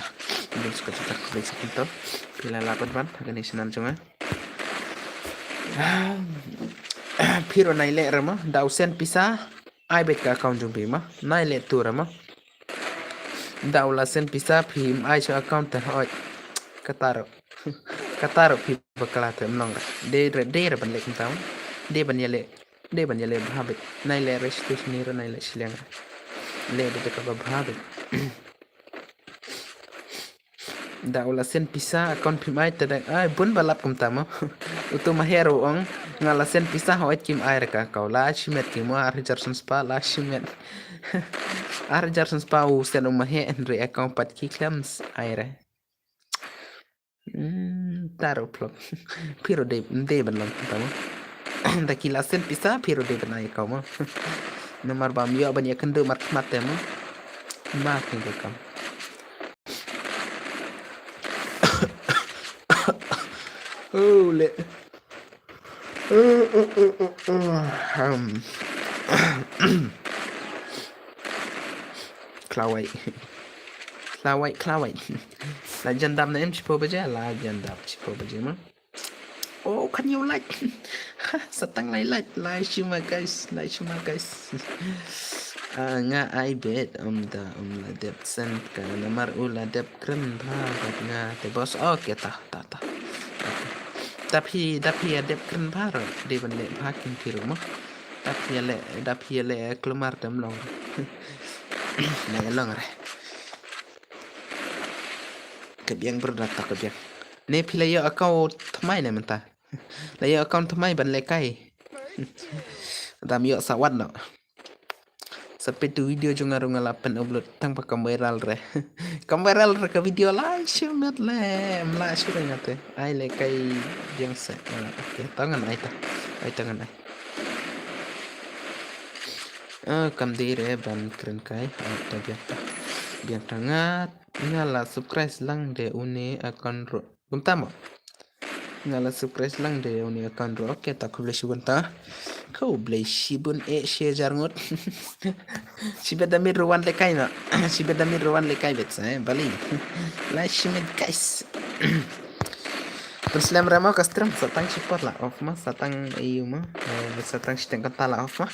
New subscriber, khublei shibun ta. Phi la lap ban ban ha kane channel jong nga. Phi ruh nai leh re mo, da u send pisa ai beit ka account jong phi mo. Nai leh tur re mo. Da u la send pisa phim ai sha account te hoi. Kata ruh. Kata ruh phi bakla te mlong re. Dei re, dei re ban leh kumta mo. Dei ban ïaleh, dei ban ïaleh bha beit. Nai leh re shiteng shini re, nai leh shiliang re. Leh beit da kaba bha beit. Da u la send pisa account phim ai te da ai bun ba lap kumta mo. Utu ma her u ong nga la send pisa hoi kim ai re ka account. La shimet ki mo, ar hajar san spah la shimet. Ar hajar san spah u send u ma her re account pat ki khlem ai re. Hmm, ta ruh phlop. Phi ruh dei, dei ban long kumta mo. Da ki la send pisa phi ruh dei ban ai account mo. Namar ba ym ïoh ban ïa kynduh markhmat te mo. Ma king ka kam. Oh, le. Um. Klawai. Klawai, klawai. La jan dap ne em shiphew baje, la jan dap shiphew baje mo. Oh, kan ïoh like. Ha, sa tang lai like, lai shima guys, lai shima guys. Ah, nga ai beit, um, da, um, la dep send ka namar u la dep kren bha bad nga te boss. Okay, ta, ta, ta. Okay. Da phi, da phi ïa dep kren bha ruh, dei ban leh bha kin phi ruh mo. Da phi ïa leh, da phi ïa leh klumar te mlong. Leh long re. Ka biang bro, da ta ka biang. Ne phi la ïoh account thymmai ne mynta. La ïoh account thymmai ban lehkai. Dam ïoh sa wat noh. Sa peit tu video jong nga ruh nga la pyn upload tang ba kam viral re. Kam viral re ka video la shimet le. Em la shu re nga te. Ai lehkai biang se. Ah, okay, ta ngan ai ta. Ai ta ngan ai. Ah, kam dei re ban kren kai. Ah, ta biang ta. Biang ta ngat. Nga la subscribe lang de une account ruh. Kumta mo. Nga la subscribe lang de une account ruh. Okay, ta khublei shibun ta. Khublei shibun eh shi hajar ngut. Shibet da mit ruh wan lekai na. Shibet da mit ruh wan lekai bet sa eh. Bali. Lai shimit guys. Pynslem rama ka stream sa tang shipor la off ma sa tang ayu ma. Eh, sa tang shiteng kata la off ma.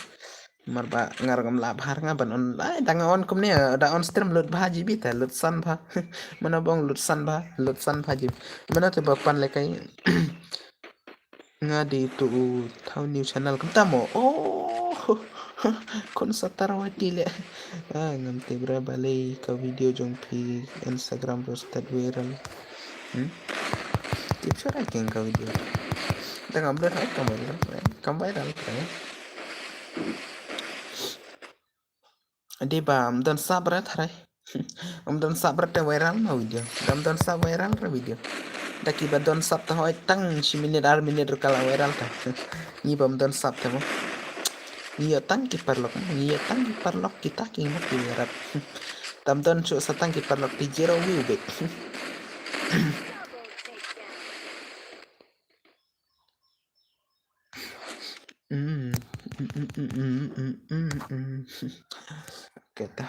Mar ba nga ruh ngam lah bha nga ban on. Ai, da nga on kumne, da on stream lut bha G B te, lut san bha. Mano bong lut san bha, lut san bha G B. Mano te ba pan lekai. Nga di tu u thaw new channel kumta mo. Oh. Kun satar wati le. Ah, ngam te bra balei ka video jong phi Instagram roasted viral. Hmm? Tip sharai keng ka video. Da ngam lut hai kam viral. Kam viral keng. Dei ba ym don sap re tharai. Ym don sap re te viral ma video. Da ym don sap viral re video. Da kiba don sap te hoi tang shi minit ar minit re ka la viral te. Ngi ba ym don sap te mo. Ngi ïoh tang ki paralok, ngi ïoh tang ki paralok kita ki mo ki viral. Da ym don shuh sa tang ki paralok ki zero view bek. Mm, mm, mm. Okay ta.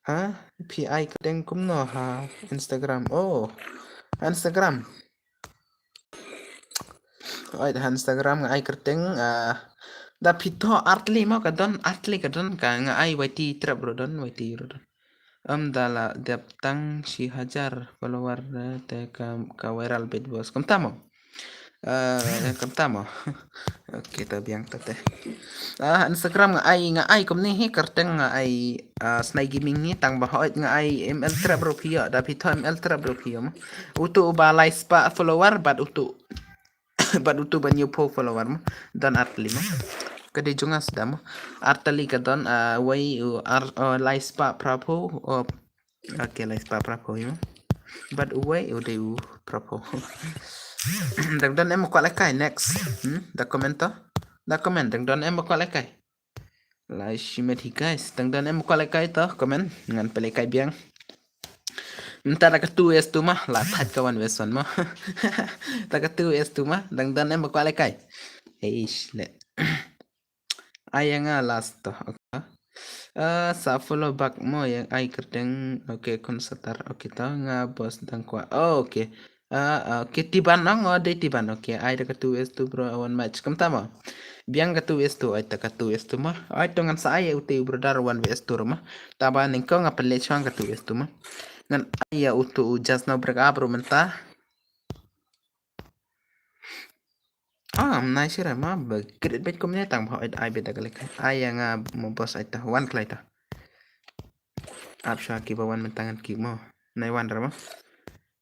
Ha? Phi ai kyrteng kumno ha Instagram? Oh, Instagram. Oi, ha Instagram nga ai kyrteng, ah, da phi thoh Artli mo ka don, Artli ka don ka nga ai Y T trap ruh don, Y T ruh don. Ym da la dep tang shi hajar follower, eh, te ka, ka viral bit bos. Kumta mo. Eh, kumta mo. Okay, ta biang ta te. Ah, Instagram nga ai, nga ai kumne hi kyrteng nga ai, ah, Snai Gaming hi tang ba hoi nga ai M L trap ruh phi ïoh, da phi thoh M L trap ruh phi ïoh mo. Utu uba lai spah follower bad utu bad utu ba hynñiew phew follower mo. Don Artli mo. Ka dei jong nga sdang mo. Artli ka don, ah, wei u ar, oh, lai spah phra phew, oh, okay, lai spah phra phew mo. Bad uwei u dei u phra phew. Dang don em kwah lehkai next. Hmm? Da comment to. Da comment dang don em kwah lehkai. Lai shimet hi guys. Dang don em kwah lehkai to comment. Ngan pynlehkai biang. Mynta da ka two S two ma la thait ka one S one ma. Da ka two S two ma dang don em kwah lehkai. Eish le. Ai ïa nga last to. Okay. Ah, sa follow back mo ïa ai kyrteng. Okay, kun satar. Okay, to nga bos dang kwah. Oh, okay. Ah, ah, okay, Tiban nang, oh, dei Tiban. Okay, ai da ka two S two bro, one match. Kumta mo. Biang ka two S two, ai ta ka two S two mo. Ai to ngan sa ai uti brother one V S two mo. Taba ningko nga pynleh shong ka two S two mo. Ngan ai ïa utu just now break up bro mynta. Ah, am nai shira ma ba grit bet kumne tang ba ai bet da ka lehkai. Ai ïa nga mo bos ai ta one klai ta. Ap sha ki ba wan mynta ngan ki mo. Nai wan ra mo.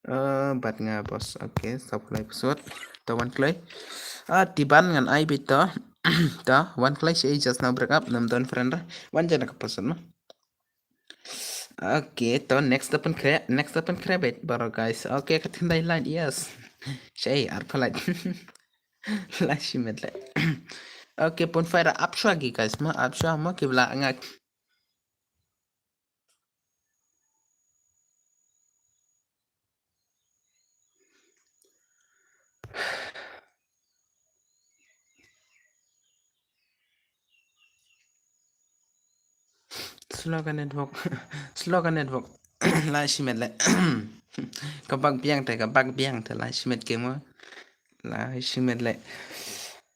Eh, bat nga bos. Okay, stop live episode. To one klai. Ah, Tiban ngan ai bet to. To one klai shi just now break up nam don friend ra. Wan jana ka person mo. Okay, to next open cre next open cre bet baro guys. Okay, ka tindai line yes. Shei ar phalai. Lai shimet le. Okay, pun fire up shwa gi guys ma up shwa ma ki bla nga. Slow ka network. Slow ka network. Lai shimet le. Ka bak biang te, ka bak biang te lai shimet ke mo. Lai shimet le.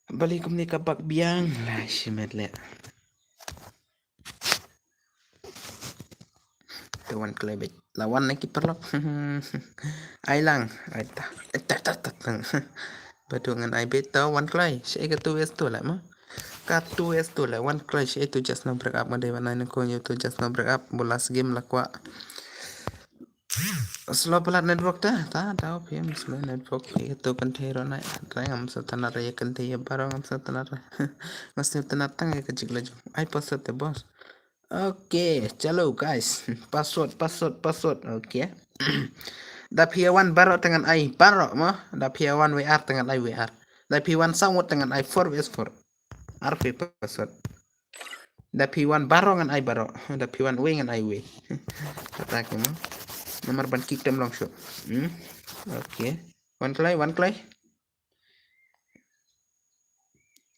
Bali kumni ka bak biang lai shimet le. Te wan klai bet. La wan na ki paralok. Ai lang. Ai ta. Ai ta ta ta ta. Badu ngan ai bet to wan klai. Shi ka two S two la ma. Ka two S two la wan klai shi tu just no break up ma dei ba nai ko yu tu just no break up bu last game la kwah. Slow palat network ta ta ta phi slow network phi tu kan thero nai. Trai ngam sa tana re kan te ya baro ngam sa tana re. Ngas ni tana tang ya ka jik la jong. Ai password te boss. Okay, chalo guys. Password, password, password. Okay. Da phi wan baro te ngan ai baro mo. Da phi wan V R te ngan ai V R. Da phi wan samut te ngan ai four V S four. Ar phi password. Da phi wan baroh ngan ai baroh. Da phi wan wei ngan ai wei. Kata ki mo. Namar ban kick tem long shuh. Hmm. Okay. Wan kloi, wan kloi.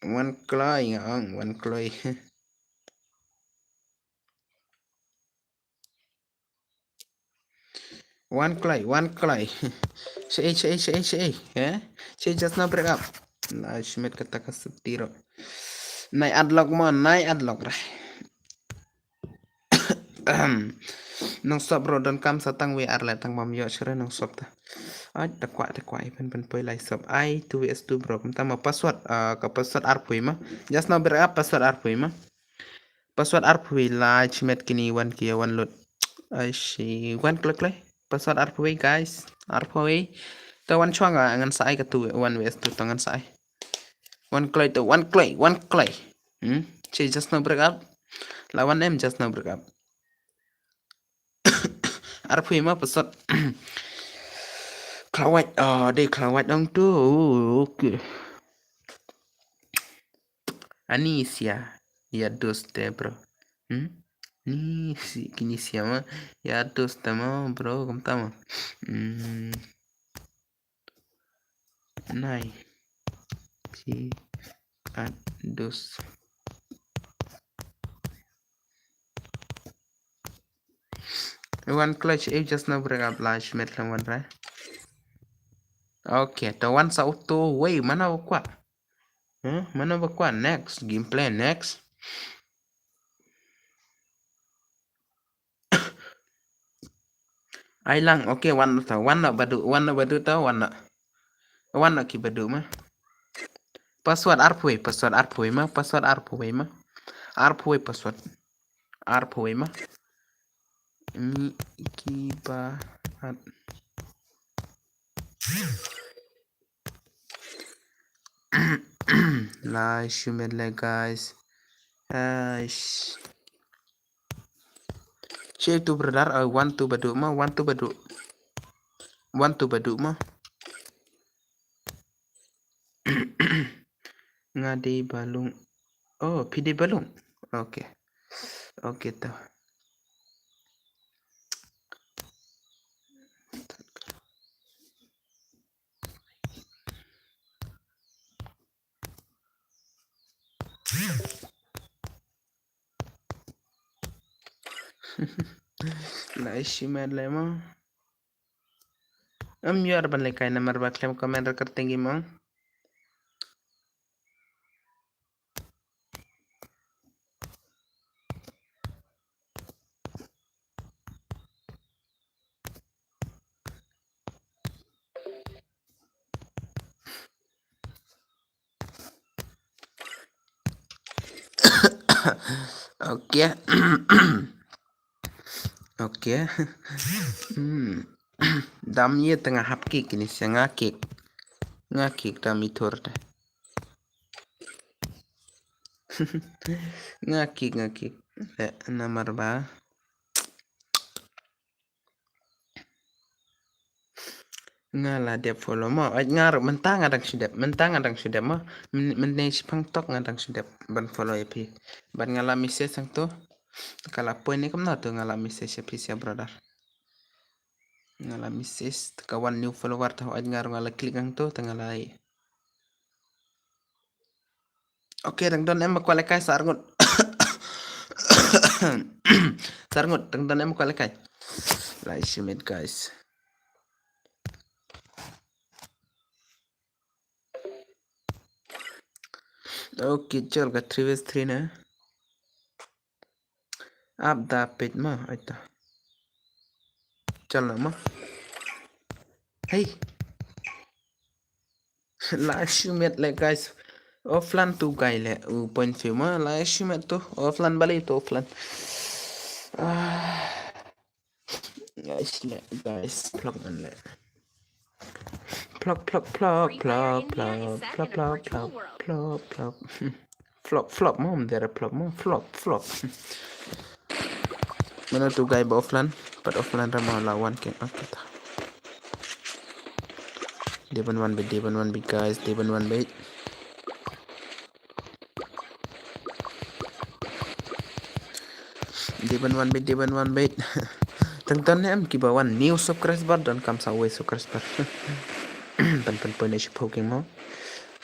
Wan kloi nga ong, wan kloi. Wan kloi, wan kloi. Shaei, shaei, shaei, shaei. Eh? Shaei just now break up. La shimet kata ka sutiro. Nai adlock mo, nai adlock rah. Nang sop bro, don kam sa tang wi ar le tang bam yo shere nang sop ta. Ai, ta kwa, ta kwa, ipen pen poi lai sop. Ai, two vs two bro. Kumta ma password, ah, ka password arphew ma. Just now break up password arphew ma. Password arphew la chimet kini wan ki wan lut. Ai shi wan klek klek. Password arphew guys. Arphew. Ta wan chwang ngan sa ai ka two one vs two ta ngan sa ai. Wan klek ta wan klek wan klek. Hmm. Chi just no break up. La wan em just no break up. Arphew ma password. Klawat. Oh, de klawat dong tu. Okay. Ani sia ya doste bro. Hmm? Ni si kini sia ma ya doste ma bro kumta ma. Hmm. Nai. Si at dos. One clutch if just no break up large mid lang one right. Okay, to one sa auto way mana ba kwah. Huh? Mana ba kwah next gameplay next. Ai lang, okay, wan to, wan no badu, wan no badu to, wan no. Wan no ki badu ma. Password arphew, password arphew ma, password arphew ma. Arphew password. Arphew ma. Mi ki ba at. Lai shumet le guys. Aish. Share to brother, uh, one to badu ma, one to badu. One to badu ma. Nga di balung. Oh, phi di balung. Okay. Okay to. Lai shimet le ma. Am yuar ban le kai namar ba klem comment ra kerteng gi mong. Okay. Okay. Hmm. Dam ye tengah hap kik ini sia nga kik. Nga kik dam itur deh. Nga kik, nga kik. Eh, namar ba. Nga la dep follow mo. Ai nga ruh mynta nga dang shu dep. Mynta nga dang shu dep mo. Mynne shipang tok nga dang shu dep ban follow ïa phi. Ban nga la message hangto. Ka la poi ne kumno to nga la message ïa phi sia brother. Nga la message ka wan new follower to ai nga ruh nga la click hangto to nga la. Okay, dang don em ma kwah lehkai sa arngut. Sa arngut, dang don em ma kwah lehkai. Lai shimet guys. Okay, chal ka three vs three na. Ap da pet ma aita. Chal na ma. Hey. La shumet le guys. Offline tu guy le u point view ma la shumet tu. Offline bali tu offline. Ah. Guys le guys plok man le. Plok plok plok plok plok plok plok plok plok plok. Flop, flop, mom, there are flop, mom, flop, flop. Mana tu guy ba offline, but offline ra ma la one king, okay ta. Deban one bit, Deban one bit, guys, Deban one bit. Wan wan bit, wan wan bit. Tang ton ne em kiba wan new subscriber, don kam sa wei subscriber. Pan pan poi ne shiphew king mo.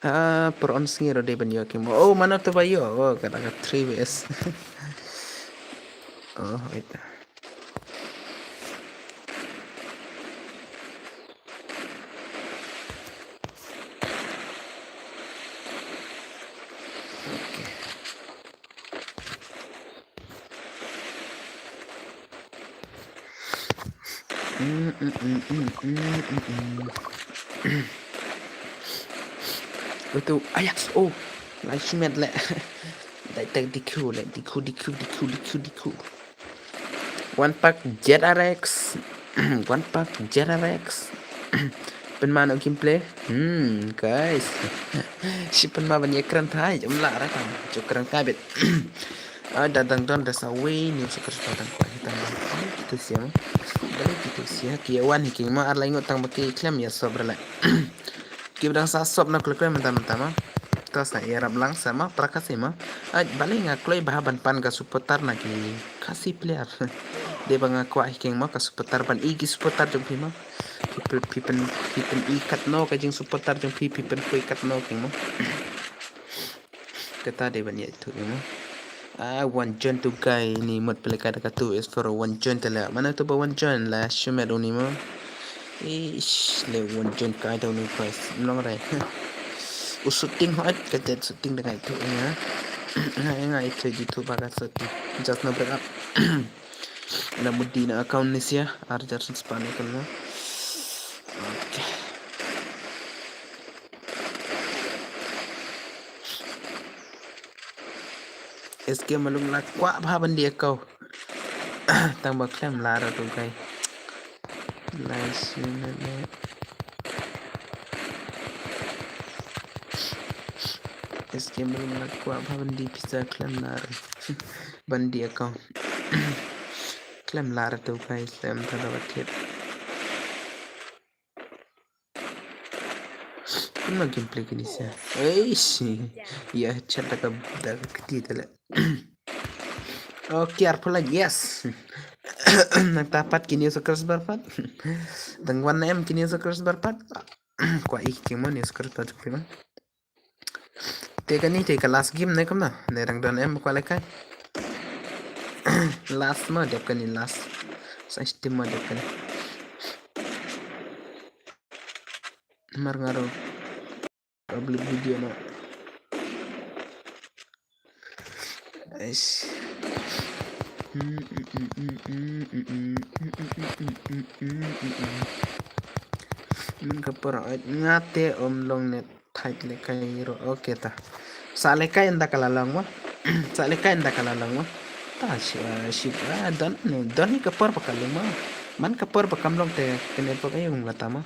Ah, por on sngi ro de ban yo king mo. Oh, mano to ba yo. Oh, kata ka three ways. Oh, wait. Okay. Mm, mm, mm, mm, mm, mm, mm. Utu, ayaks, oh, lai shimet le. Dai tak dikhu le, dikhu, dikhu, dikhu, dikhu, dikhu. One pack Jet R X. One pack Jet R X. Pynman u gameplay. Hmm, guys. Shi pynman ban ïa kren thai, jom la ra tang. Jom kren kai bit. Ah, da dang don da sa wei, ni sa kren sa dang kwah kita dang. Kita sia mo. Kita sia ki wan hi king mo ar lai ngut tang ba ki khlem ïa sob ra la. Ki ba dang sa sob na khlem khlem mynta mynta mo. Ta sa ïarap lang sa mo, pra Khasi mo. Ai, balei nga kloi bha ban pan ka supporter na ki Khasi player. Dei ba nga kwah hi king mo ka supporter ban i ki supporter jong phi mo. Phi pyn, phi pyn, phi pyn i katno ka jing supporter jong phi, phi pynpoi katno king mo. Kata dei ban ïa ithuh ing mo. Ah, wan join to guy ni mut pele ka da ka tu is for wan join te la. Mano to ba wan join la shimet uni mo. Ish, le wan join kai to ni guys. Long rai. U shooting hot ka jet shooting da kai tu ing ha. Nga nga itu di tu ba ka shooting. Just no break up. Na mudi na account ni sia. Ar jar sun span ni kan na. Okay. S K Malung la kwah bha ban die kau. Tang ba khlem la ra tu kai. Lai shi na ne. S K Malung la kwah bha ban die pizza khlem la ra. Ban die kau. Khlem la ra tu kai, khlem ta da ba thied. Kumno gameplay kini sia. Eish. Ïa, chat da ka, da ka kti te le. Okay, arphew like, yes. Nang ta pat kini sa crash bar pat. Dang wan em kini sa crash bar pat. Kwah i king mo ni sa crash bar king mo. Te kani te ka last game ne kumno? Ne dang don em kwah lehkai. Last mo dep kani last. Sa stim mo dep kani. Mar nga ruh upload video noh. Eish. Myn ka por nga te ym long net thait lehkai ruh. Okay ta. Sa lehkai ynda ka la long mo. Sa lehkai ynda ka la long mo. Ta shi, ah, shi, ah, don, don hi ka por ba ka long mo. Man ka por ba kam long te ka network aïu la ta mo.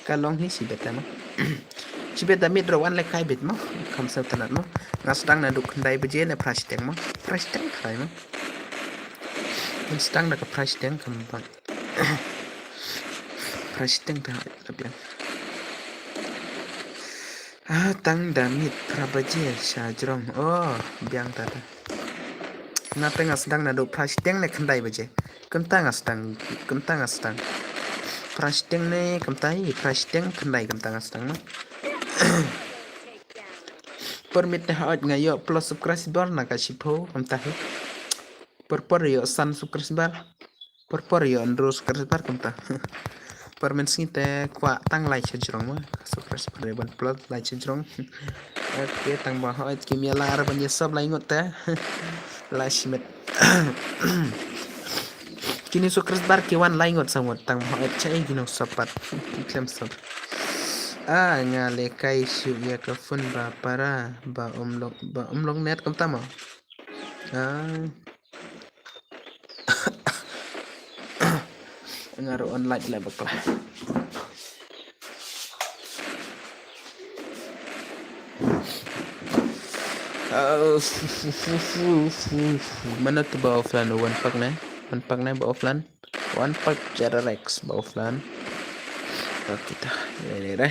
Ka long hi shibit mo. Shibit da miet ruh wan lehkai bit mo. Kam sngewtynnat mo. Nga sdang naduh khyndai baje ne phra shiteng mo. Phra shiteng tharai mo. Nga sdang da ka phra shiteng kam bang. Phra shiteng ta la biang. Ah, tang da miet phra baje sha jrong. Oh, biang ta ta. Nga te nga sdang naduh phra shiteng ne khyndai baje. Kumta nga sdang, kumta nga sdang. Phra shiteng ne kumta hi, phra shiteng khyndai kumta nga sdang mo. Por miet te hooid nga ïoh plus subscriber na ka shiphew kumta hi. Por por ïoh san subscriber. Por por ïoh hynriew subscriber kumta. Por mynsngi te kwah tang lai sha jrong mo. Subscriber ban plus lai sha jrong. Okay, tang ba hooid kim ïa la ar ban ïa sub lai ngut te. Lai shimet. Kini subscriber ki wan lai ngut sa ngut tang ba hooid cha ei kino sub pat. Ki khlem sub. Ah, nga lehkai shuh ïa ka phone ba para ba ym long, ba ym long net kumta mo. Ah. Nga ruh on light la bakla. Ah, mano to ba offline, one pack ne? One pack ne ba offline? One pack Jet R X ba offline. Okay ta. Lei lei re.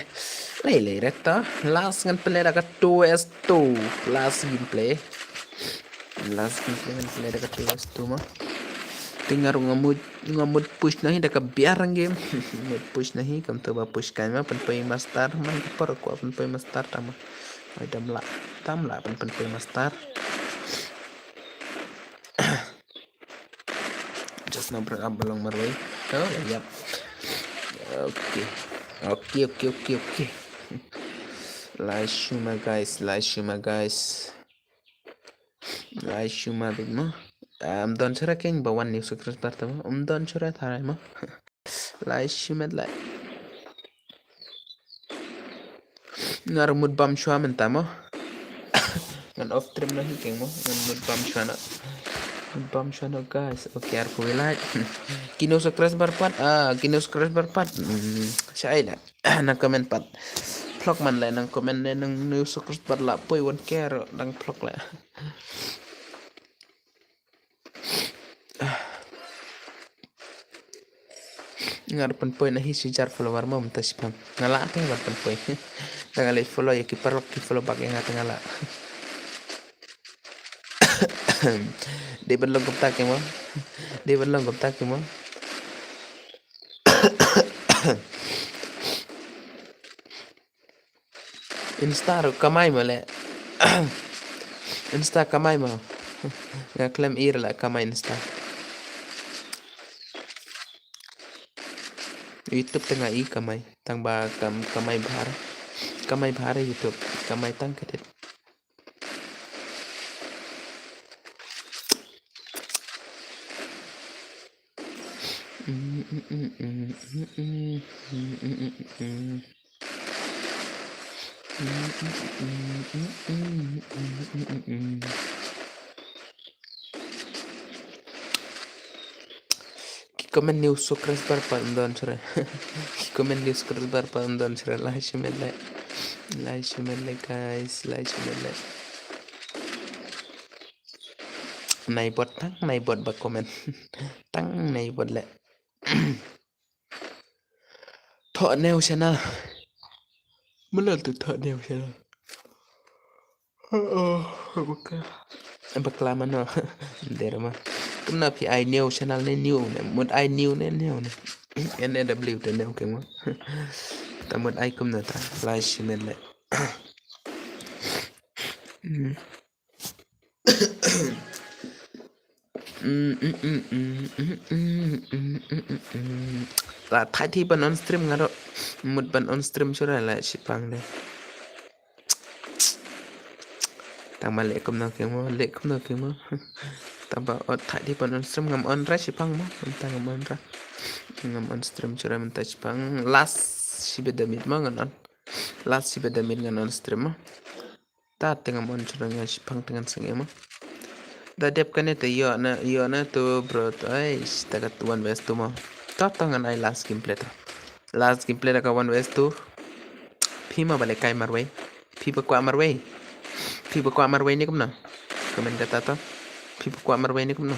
Lei lei re ta. Last ngan pynleh da ka two S two. Last gameplay. Last gameplay ngan pynleh da ka two S two mo. Te nga ruh nga mut, nga mut push na hi da ka biar ang game. Mut push na hi, kam tu ba push kai ma, pynpoi master, man ka por kwah pynpoi master tama. Ai dam lah, dam lah pyn pynpoi master. Just now bring up belong marwei. Oh, yep. Okay. Okay, okay, okay, okay. Lai shuma guys, lai shuma guys. Lai shuma bit mo. Am don chara keng ba wan new subscriber ta mo. Am don chara tharai mo. Lai shuma lai. Ngar mut bam shwa mynta mo. Ngan off stream na hi keng mo. Ngan mut bam shwa na. Mut bam shwa na guys. Okay, ar ko lai. Kino subscriber pat. Ah, kino subscriber pat. Hmm, shai la. Nang comment pat. Vlog man le nang comment ne nang new subscriber la poi wan care nang vlog le. Ngar pynpoi na hi sijar follower mo mynta shipang. Nga la te ngar pynpoi. Tang ale follow ya ki parlok ki follow back ya nga tang ala. Dei ban long kumta ke mo. Dei ban long kumta ke mo. Insta ruh kamai mo le. Insta kamai mo. Nga klem ir la kamai Insta. YouTube tang nga i kamai. Tang ba kam, kamai bahar. Kamai bahar YouTube. Kamai tang kadit. Ki comment new subscriber pat ym don shuh re. Ki comment new subscriber pat ym don shuh re. Lai shimet le. Lai shimet le guys. Lai shimet le. Nai bot tang, nai bot ba comment. Tang nai bot le. Thoh new channel. Mula tu thoh new channel. Oh, oh, bakla. Bakla mano. Der ma. Kumno phi ai new channel ne new ne. Mut ai new ne new ne. N A W te new keng mo. Ta mut ai kumno ta. Lai shimet le. Hmm. La thait hi ban on stream nga ruh. Mut ban on stream shuh re la shipang de. Tang ba leh kumno keng mo, leh kumno keng mo. Tang ba ot thait hi ban on stream ngam on re shipang mo. Mynta ngam on re. Ngam on stream shuh re mynta shipang. Last shibit da miet mo ngan on. Last shibit da miet ngan on stream mo. Ta te ngam on shuh re nga shipang te ngan sngewthuh mo. Da dep kane te ïoh na, ïoh na tu bro. Ai, ta ka one versus two mo. Ta ta ngan ai last gameplay ta. Last gameplay da ka one versus two. Phi ma ba leh kai marwei. Phi ba kwah marwei. Phi ba kwah marwei ne kumno. Comment kata ta. Phi ba kwah marwei ne kumno.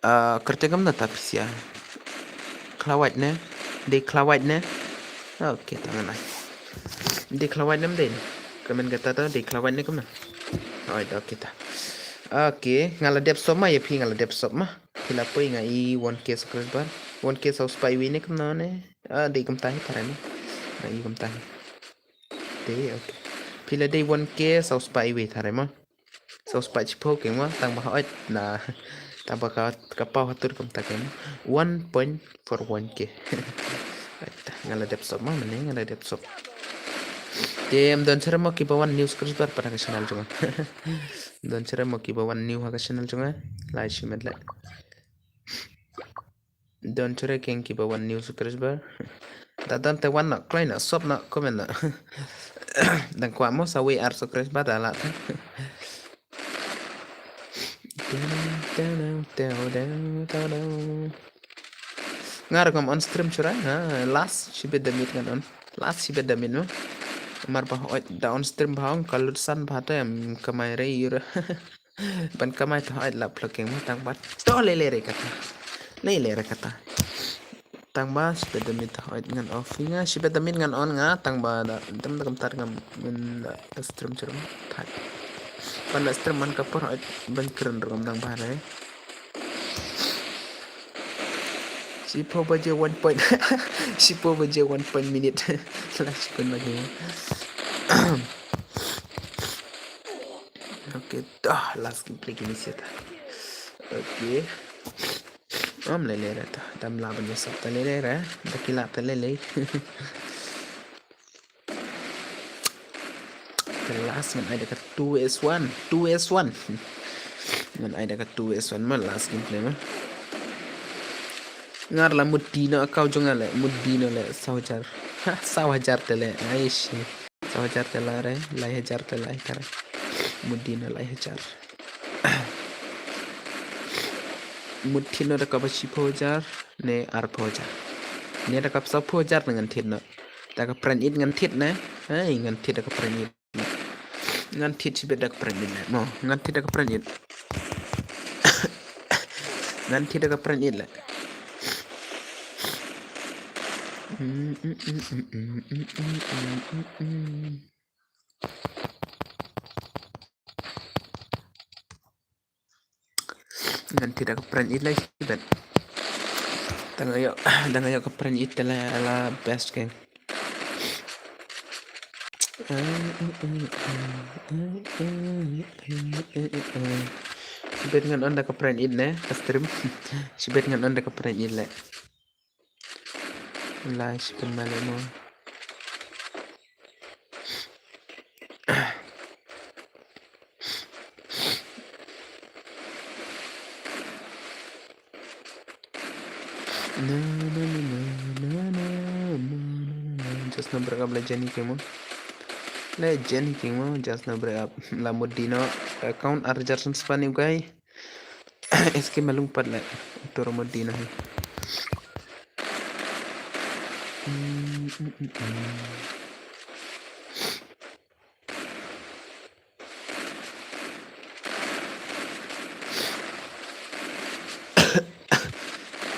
Ah, kyrteng kumno ta phi sia. Khlawait ne. Dei khlawait ne. Okay, ta ngan ai. Dei khlawait ne ym dei ne. Comment kata ta dei khlawait ne kumno. Oi, okay ta. Okay, nga la dep sop ma ïa phi nga la dep sop ma. Phi la poi nga i one K subscriber. One K subscriber ne kumno ne. Ah, dei kumta hi tharai ma. Nga i kumta hi. Dei, okay. Phi la dei one K subscriber tharai ma. Subscribe shiphew keng mo, tang ba hooid na, tang ba ka, ka paw ha tur kumta keng mo. One point four one K. Nga la dep sop mo, mynne nga la dep sop. Te ym don shuh re mo kiba wan new subscriber pat ha ka channel jong nga. Ym don shuh re mo kiba wan new ha ka channel jong nga. Lai shimet le. Don shuh re keng kiba wan new subscriber. Da don te wan noh, kloi noh, sop noh, comment noh. Dang kwah mo sa wei ar subscriber da lah te. Nga ruh ngam on stream shuh re, ha, last shibit da miet ngan on. Last shibit da miet mo. Namar ba hooid da on stream ba hooid ka lut san ba te em kamai re ïura. Ban kamai ta hooid la vlog keng mo tang ba to lei lei re kata. Lei lei re kata. Tang ba shibit da miet ta hooid ngan off nga shibit da miet ngan on nga tang ba da dam da kumta ngam, ngam da stream shuh re mo. Thait. Ban da stream man ka por hooid ban kren ruh ngam dang bha re. Shiphew baje one point. Shiphew baje one point minute. Last shiphew baje. Okay, dah last gameplay kini siata. Okay. Am lele ra ta. Dam la ban yasap ta lele ra. Dakila ta lele. The last ngan ai da ka two S one, two S one. Ngan ai da ka two S one ma last gameplay ma. Ngar la mut dino account jong nga le, mut dino le saw hajar. Ha, saw hajar te le. Aish. Saw hajar te la re, lai hajar te la kare. Mut dino lai hajar. Mut dino da ka ba shiphew hajar ne arphew hajar. Ne da ka ba sawphew hajar ne ngan thied noh. Da ka pran it ngan thied ne. Hei, ngan thied da ka pran it. Ngan thied shibit da ka pran it ne. Mo, ngan thied da ka pran it. Ngan thied da ka pran it le. Ngan thied da ka pran it lai shibit. Dang ïoh, dang ïoh ka pran it te la, la best keiñ. Shibit ngan on da ka pran it ne, ka stream. Shibit ngan on da ka pran it le. Lai shibit ma le mo. Na, na, na. Just no break up la Jenny King mo. La Jenny King mo, just no break up. La mut dino account ar hajar san spah ni guy. Eske malung pat le. Toro mut dino hi.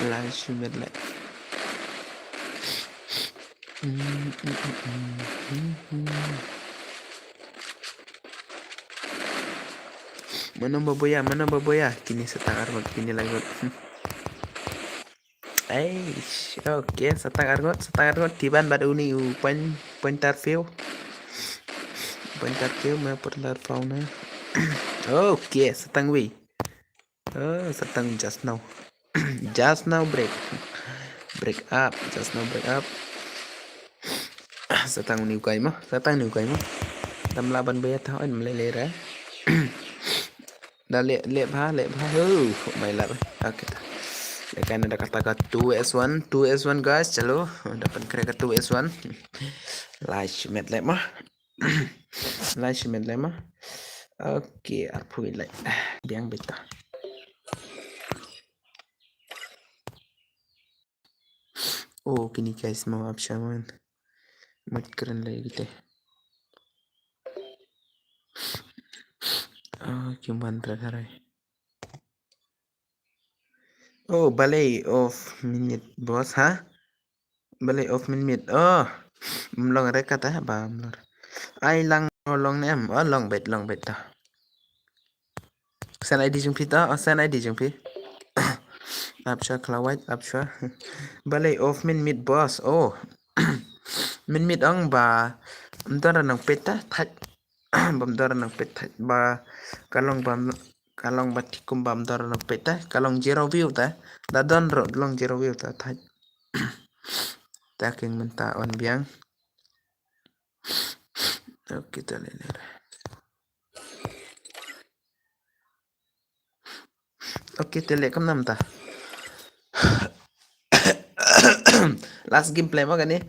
Lai shibit le. Mano ba boya, mano ba boya. Kine sa tang arngut, kine lai ngut. Eish, okay, sa tang arngut, sa tang arngut, Tiban bad uni u point, pointer view. Pointer view, ma pointer view na. Okay, sa tang wi. Oh, sa tang just now. Just now break. Break up, just now break up. Sa tang uni u kai mo, sa tang uni u kai mo. Dam la ban bia thaw en mle le ra. Da le, le bha, le bha. Oh, mai lar. Okay ta. Le kai na da kata ka two S one, two S one guys, chalo. Da pan kre ka two S one. Lai shimet le ma. Lai shimet le ma. Okay, arphew lai. Biang beta. Oh, kini guys mo ap shaman. Mat kren lai kite. Oh, cuman terakhir. Oh, balei off minute boss ha? Balei off minute. Oh, mlong rekat ah ba mlong. Ai lang long ne em. Oh, long bet, long bet ta. Send I D jong phi ta, oh, send I D jong phi. Ap sha khlawait, ap sha. Balei off min mit boss. Oh. Min mit ong ba mdor nang peta thak. Ba mdor nang peta ba kalong ba kalong ba tikum ba mdor nang peta kalong zero view ta. Da don ro long zero view ta thak. Ta king menta on biang. Okay, ta le le. Okay, te le kam nam ta. Last gameplay ma kane.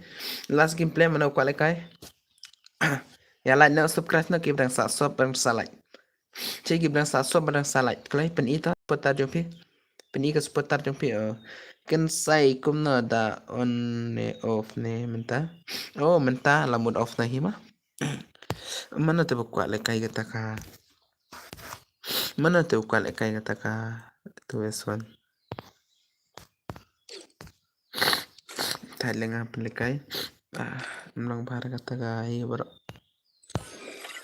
Last gameplay mano kwale kai. Ya like na subscribe na kip dang sa sub dang sa like. Che kip dang sa sub dang sa like. Klai pen ita supporter jong phi. Pen ika supporter jong phi. Ken sai kum na da on ne off ne menta. Oh, menta la mut off na hi ma. Mano te ba kwale kai kata ka. Mano te u kwah lehkai kata ka tu S one. Thait leh nga pynlehkai. Ah, mlong bha kata ka hi bro.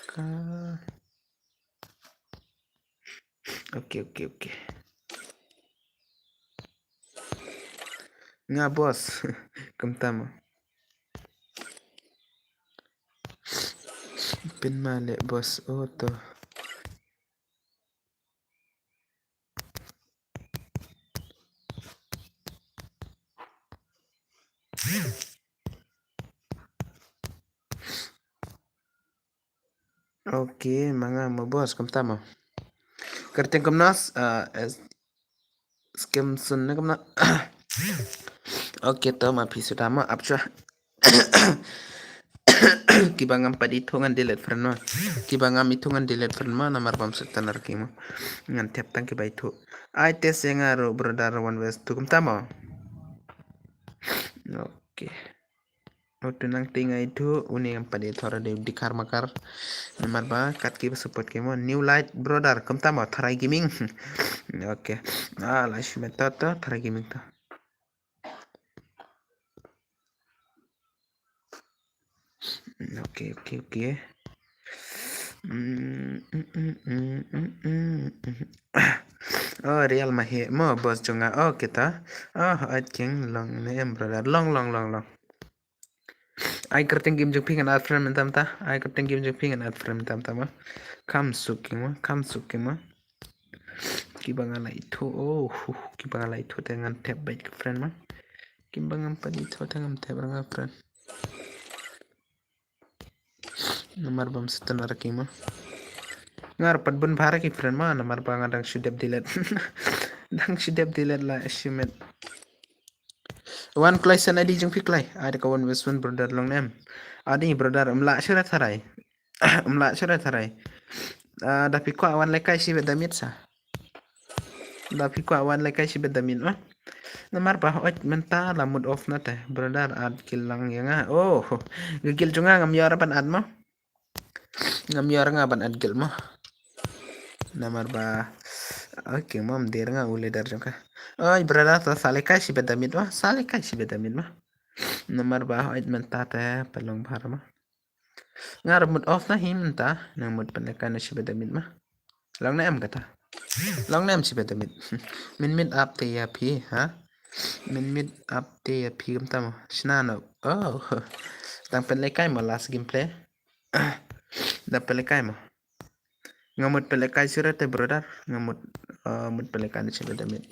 Ka. Okay, okay, okay. Nga boss. Kumta mo. Pynmale boss, oh to. Okay, ma nga mo boss, kumta mo. Kyrteng kumno, ah, es-, Skimson ne kumno. Okay, to ma phi suda mo, ap shuwa. Kiba ngam pat ithuh ngan delete friend mo. Kiba ngam ithuh ngan delete friend mo, namar bam sut tanar ki mo. Ngan thep tang kiba ithuh. Ai test ïa nga ruh brother one west tu kumta mo. Okay. Utu nang ting ai tu, uni ngam pat ithuh ra de dikhar makar. Namar ba kat kiba support ki mo. New light brother, kumta mo, Tharai Gaming. Okay. Ah, la shi meta to, Tharai Gaming to. Okay, okay, okay. Mm, mm, mm, mm, mm, mm. Oh, Real Mahe, mo boss jong nga. Oh, kita. Oh, I think long ne em brother. Long, long, long, long. Ai kyrteng game jong phi ngan add friend mynta mynta. Ai kyrteng game jong phi ngan add friend mynta mynta mo. Kam suk ki mo, kam suk ki mo. Kiba nga la ithuh, oh, huh, kiba nga la ithuh te ngan thep bad ki friend mo. Kiba ngam pat ithuh te ngam thep ra nga friend. Namar bam sut tanar ki mo. Nga ruh pat bun bha ra ki friend mo, namar ba nga dang shu dep delete. Dang shu dep delete la shimet. Wan kloi send I D jong phi kloi. Ai da ka one west one brother long ne em. Ai da brother um lah shuh ra Tharai. Um lah shuh ra Tharai. Ah, da phi kwah wan lehkai shibit da miet sa. Da phi kwah wan lehkai shibit da miet ma. Namar ba hooid mynta la mood off na te. Brother add guild lang ïa nga. Oh, ka guild jong nga ngam ïoh ra ban add mo. Ngam ïoh ra nga ban add guild mo. Namar ba, okay mo, ym dei ra nga u leader jong ka. Oi brother, to sa lehkai shibit da miet mo. Sa lehkai shibit da miet mo. Namar ba hooid mynta te pynlong bha ra mo. Nga ruh mood off na hi mynta, nang mut pynlehkai na shibit da miet mo. Long ne em kata. Long ne em shibit da miet. Min miet ap te ïa phi, ha? Min miet ap te ïa phi kumta mo. Shna no. Oh. Dang pynlehkai mo last gameplay. Dang pynlehkai mo. Nga mut pynlehkai shuh ra te brother. Nga mut, uh, mut pynlehkai na shibit da miet.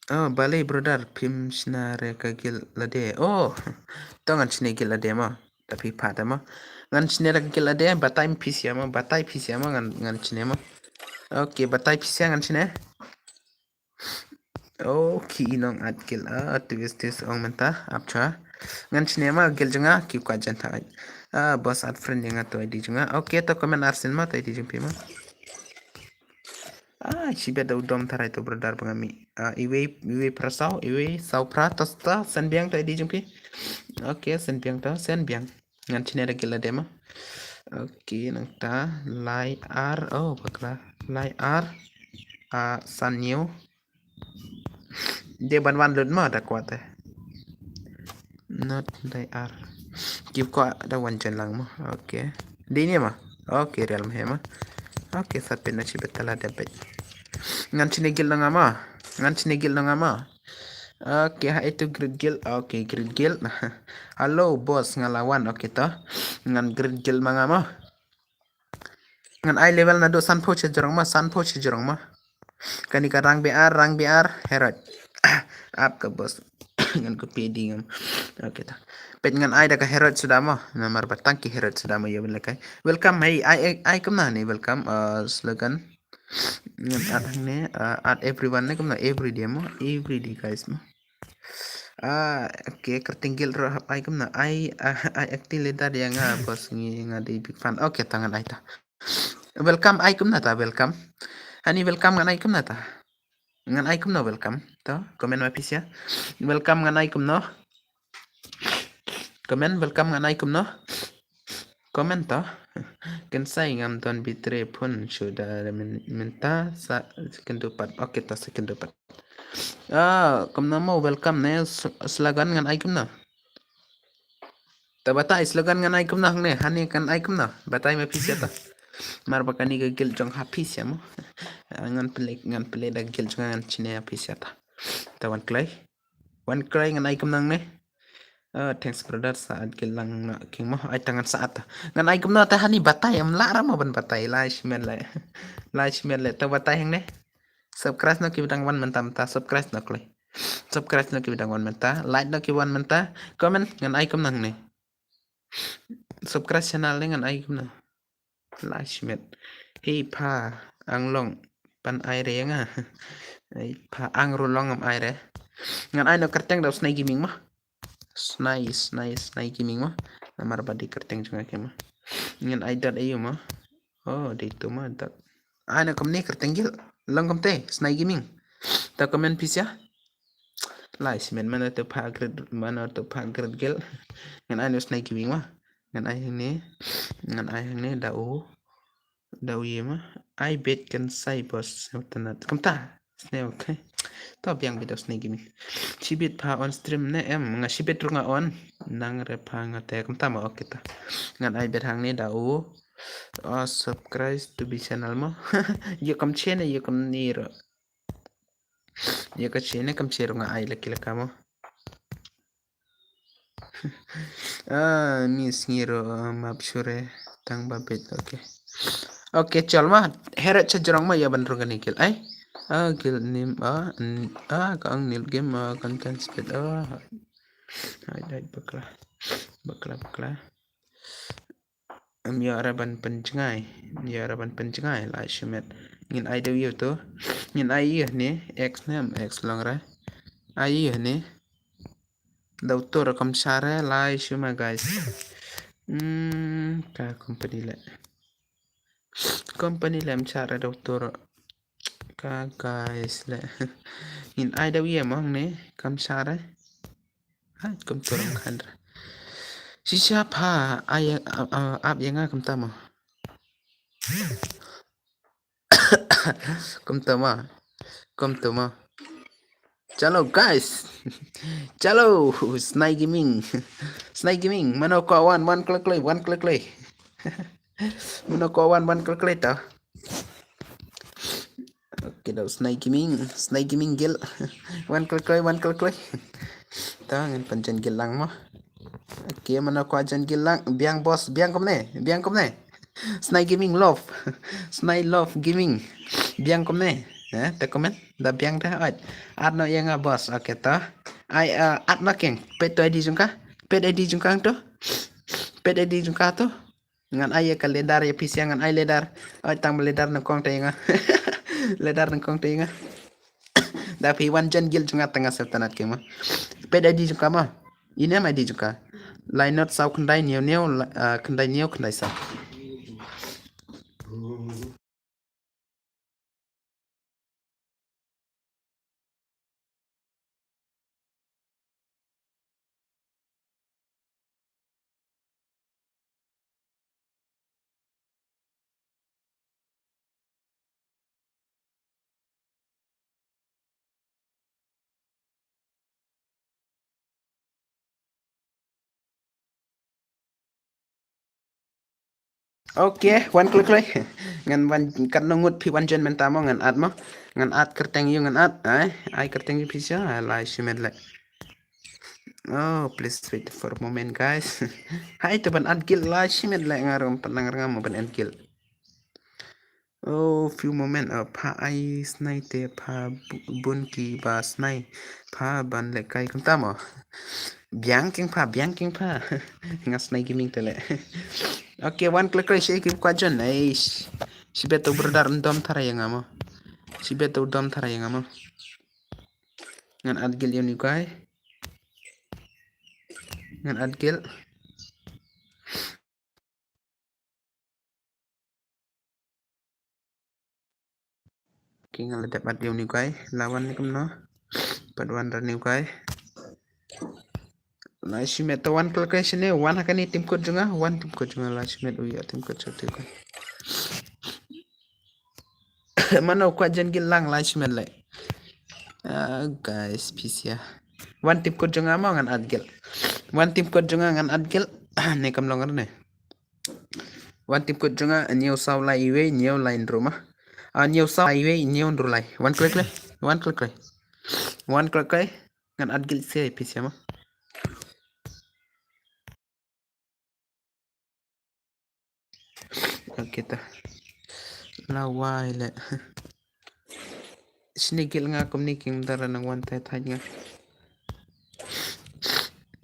Oh, balei brother, phim shna re ka guild lade. Oh, to ngan shna guild lade mo. Ta phi pat mo. Ngan shna re ka guild lade, batai phi sha mo, batai phi sha mo ngan, ngan shna mo. Okay, batai phi sha ngan shna. Okay, nong add guild, ah, twist twist ong mynta, ap shuwa. Ngan shna mo guild jong nga, ki kwah jan ta. Ah, boss add friend ïa nga to I D jong nga. Okay, to comment arsien mo to I D jong phi mo. Ah, shibit da u dom Tharai to brother ba nga mih. Ah, iwei, iwei phra saw, iwei saw phra, to, to send biang to I D jong phi. Okay, send biang to, send biang. Ngan shna da guild lade mo. Okay, nangta, Lai Ar, oh, bakla. Lai Ar, ah, San Neo. Dei ban wan lut mo da kwah te. Not dei ar. Ki kwah da wan join lang mo. Okay. Dei ne mo. Okay, Real Mahe mo. Okay, sa pynna shibit tala da bad. Ngan shna guild na nga mo. Ngan shna guild na nga mo. Okay, ha itu great guild. Okay, great guild. Hello boss, nga la wan. Okay to. Ngan great guild ma nga mo. Ngan ai level naduh sanphew shajrong mo, sanphew shajrong mo. Kane ka rank B R, rank B R, Herod. Ap ka boss. Ngan copy I D ngam. Okay ta. Peit ngan ai da ka Herod suda mo. Namar ba tang ki Herod suda mo ïa ban lehkai. Welcome, hey, ai, ai, ai kumno ne, welcome, uh, slogan. Ngan add hangne, uh, add everyone ne kumno, everyday mo, everyday guys mo. Ah, okay, kyrteng guild ruh hap ai kumno. Ai, ah, ai active leader ïa nga, boss ngi nga dei big fan. Okay, ta ngan ai ta. Welcome ai kumno ta, welcome. Hani welcome ngan ai kumno ta. Ngan ai kumno welcome. To, comment ma phi sha. Welcome ngan ai kumno. Comment welcome ngan ai kumno. Comment to. Kynsai ngam don battery phone shuh da mynta sa second pat. Okay to second pat. Ah, kumno mo welcome ne s-, slogan ngan ai kumno. Ta batai slogan ngan ai kumno hangne, hani kan ai kumno. Batai ma phi sha ta. Mar ba kane ka guild jong ha pisa mo. Ah, ngan pynleit, ngan pynleit da guild jong nga, ngan shane ha pisa ta. Ta wan kloi. Wan kloi, ngan ai kumno hangne. Oh, thanks brother, sa add guild lang na king mo. Ai ta ngan sa add ta. Ngan ai kumno ta hani, batai, em lah ra mo ban batai. Lai shimet leh. Lai shimet leh, ta batai hangne. Subscribe noh kiba dang wan mynta mynta, subscribe noh kloi. Subscribe noh kiba dang wan mynta, like noh kiba wan mynta, comment ngan ai kumno hangne. Subscribe channel ne ngan ai kumno. Lai shimet. Hei pha, ang long, pan ai re nga. Hei pha, ang ruh long, ngam ai re. Ngan ai noh kyrteng da u Snai Gaming mo. Snai, Snai, Snai Gaming mo. Namar ba dei kyrteng jong nga ke mo. Ngan ai dot A U mo. Oh, dei tu mo dot. Ai noh kumne kyrteng guild. Long kumte, Snai Gaming. Ta comment pisa. Lai shimet, mano tu pha guild, mano tu pha guild guild. Ngan ai noh Snai Gaming mo. Ngan ai hangne. Ngan ai hangne da u. Da u ye mo. Ai bet kan sai boss. Kumta. Sniew, okay. To biang beit da u Snai Gaming. Shibit pha on stream ne em, nga shibit ruh nga on. Nang re pha nga te kumta mo, okay ta. Ngan ai bet hangne da u. Oh, subscribe to be channel mo. Ïa kam che ne, ïa kam ni ruh. Ïa ka che ne kam che ruh nga ai laki laka mo. Ah, ni sngi ruh, ah, map sure tang ba beit, okay. Okay, chal ma, heret cha jrong ma ïa ban rung kane guild ai. Ah, guild name, ah, n-, ah, ka ang nil game, ah, content speed, ah. Hai, hai, bakla. Bakla, bakla. Em, ïa ra ban pynjngai. Ïa ra ban pynjngai, lai shimet. Ngin ai da u ïa to. Ngin ai ïa ne, X ne, em, X long ra. Ai ïa ne. Da u to ra kam share, lai shima, guys. Hmm, ka company le. Company le em share da u to ra. Ka guys le. Ngin ai da u ïa mo ne, kam share. Ha, kum to ra khan ra. Shisha pha, ai, a, a, ap ïa nga kumta mo. Kumta mo. Kumta mo. Chalo, guys. Chalo, Snai Gaming. Snai Gaming, mano ko wan, wan kloi kloi, wan kloi kloi. Mano ko wan, wan kloi kloi ta. Okay, da u Snai Gaming, Snai Gaming guild. Wan kloi kloi, wan kloi kloi. Ta ngan pynjan guild lang mo. Okay, mano ko jan guild lang, biang boss, biang kumne, biang kumne. Snai Gaming love. Snai love gaming. Biang kumne. Eh, te comment. Da biang da, oi. Add noh ïa nga boss. Okay to. Ai, eh, add noh keng. Pet to I D jong ka. Pet I D jong ka to. Pet I D jong ka to. Ngan ai ïa ka leader ïa pisa, ngan ai leader. Oi, tang ba leader nyngkong te ïa nga. Leader nyngkong te ïa nga. Da phi wan jan guild jong nga tang nga sep tanat keng mo. Pet I D jong ka mo. Ine ma I D jong ka. Lai not saw khyndai hynñiew hynñiew, la-, ah, khyndai hynñiew khyndai saw. Okay, wan kloi kloi. Ngan wan kat nongut phi wan jan mynta mo ngan add mo. Ngan add kyrteng ïa u ngan add. Ai, ai kyrteng ïa pisa. Ai, lai shimet le. Oh, please wait for a moment, guys. Hai, to ban add guild lai shimet le nga rum pat nang rngam ban add guild. Oh, few moment, uh, pha ai snai te pha bu-, bun ki ba snai pha ban le kai kumta mo. Biang keng pha, biang keng pha. Nga Snai Gaming te le. Okay, wan kloi kloi shi ki kwa jon. Eish. Shi beto brother ndom thara ïa nga mo. Shi beto dom thara ïa nga mo. Ngan add guild ïa u ni guy. Ngan add guild. Ki nga la dep add ïa u ni guy. La wan ni kumno. Pat wan ra ni guy. Lai shimet to wan kloi kloi shane, wan ha kane team code jong nga, wan team code jong nga lai shimet u ïa team code jong u. Mano kwah jan guild lang lai shimet le. Ah, guys, pisa. Wan team code jong nga mo ngan add guild. Wan team code jong nga ngan add guild. Ne kam long ne. Wan tim kut jong nga, hynñiew saw lai iwei, hynñiew lai hynriew ma. Ah, hynñiew saw lai iwei, hynñiew hynriew lai. Wan khlei khlei. Wan khlei khlei. Wan khlei khlei. Ngan add guild ïa phi sha ma. Okay ta. La wai le. Shini guild nga kumne kim don re nang wan thait thait nga.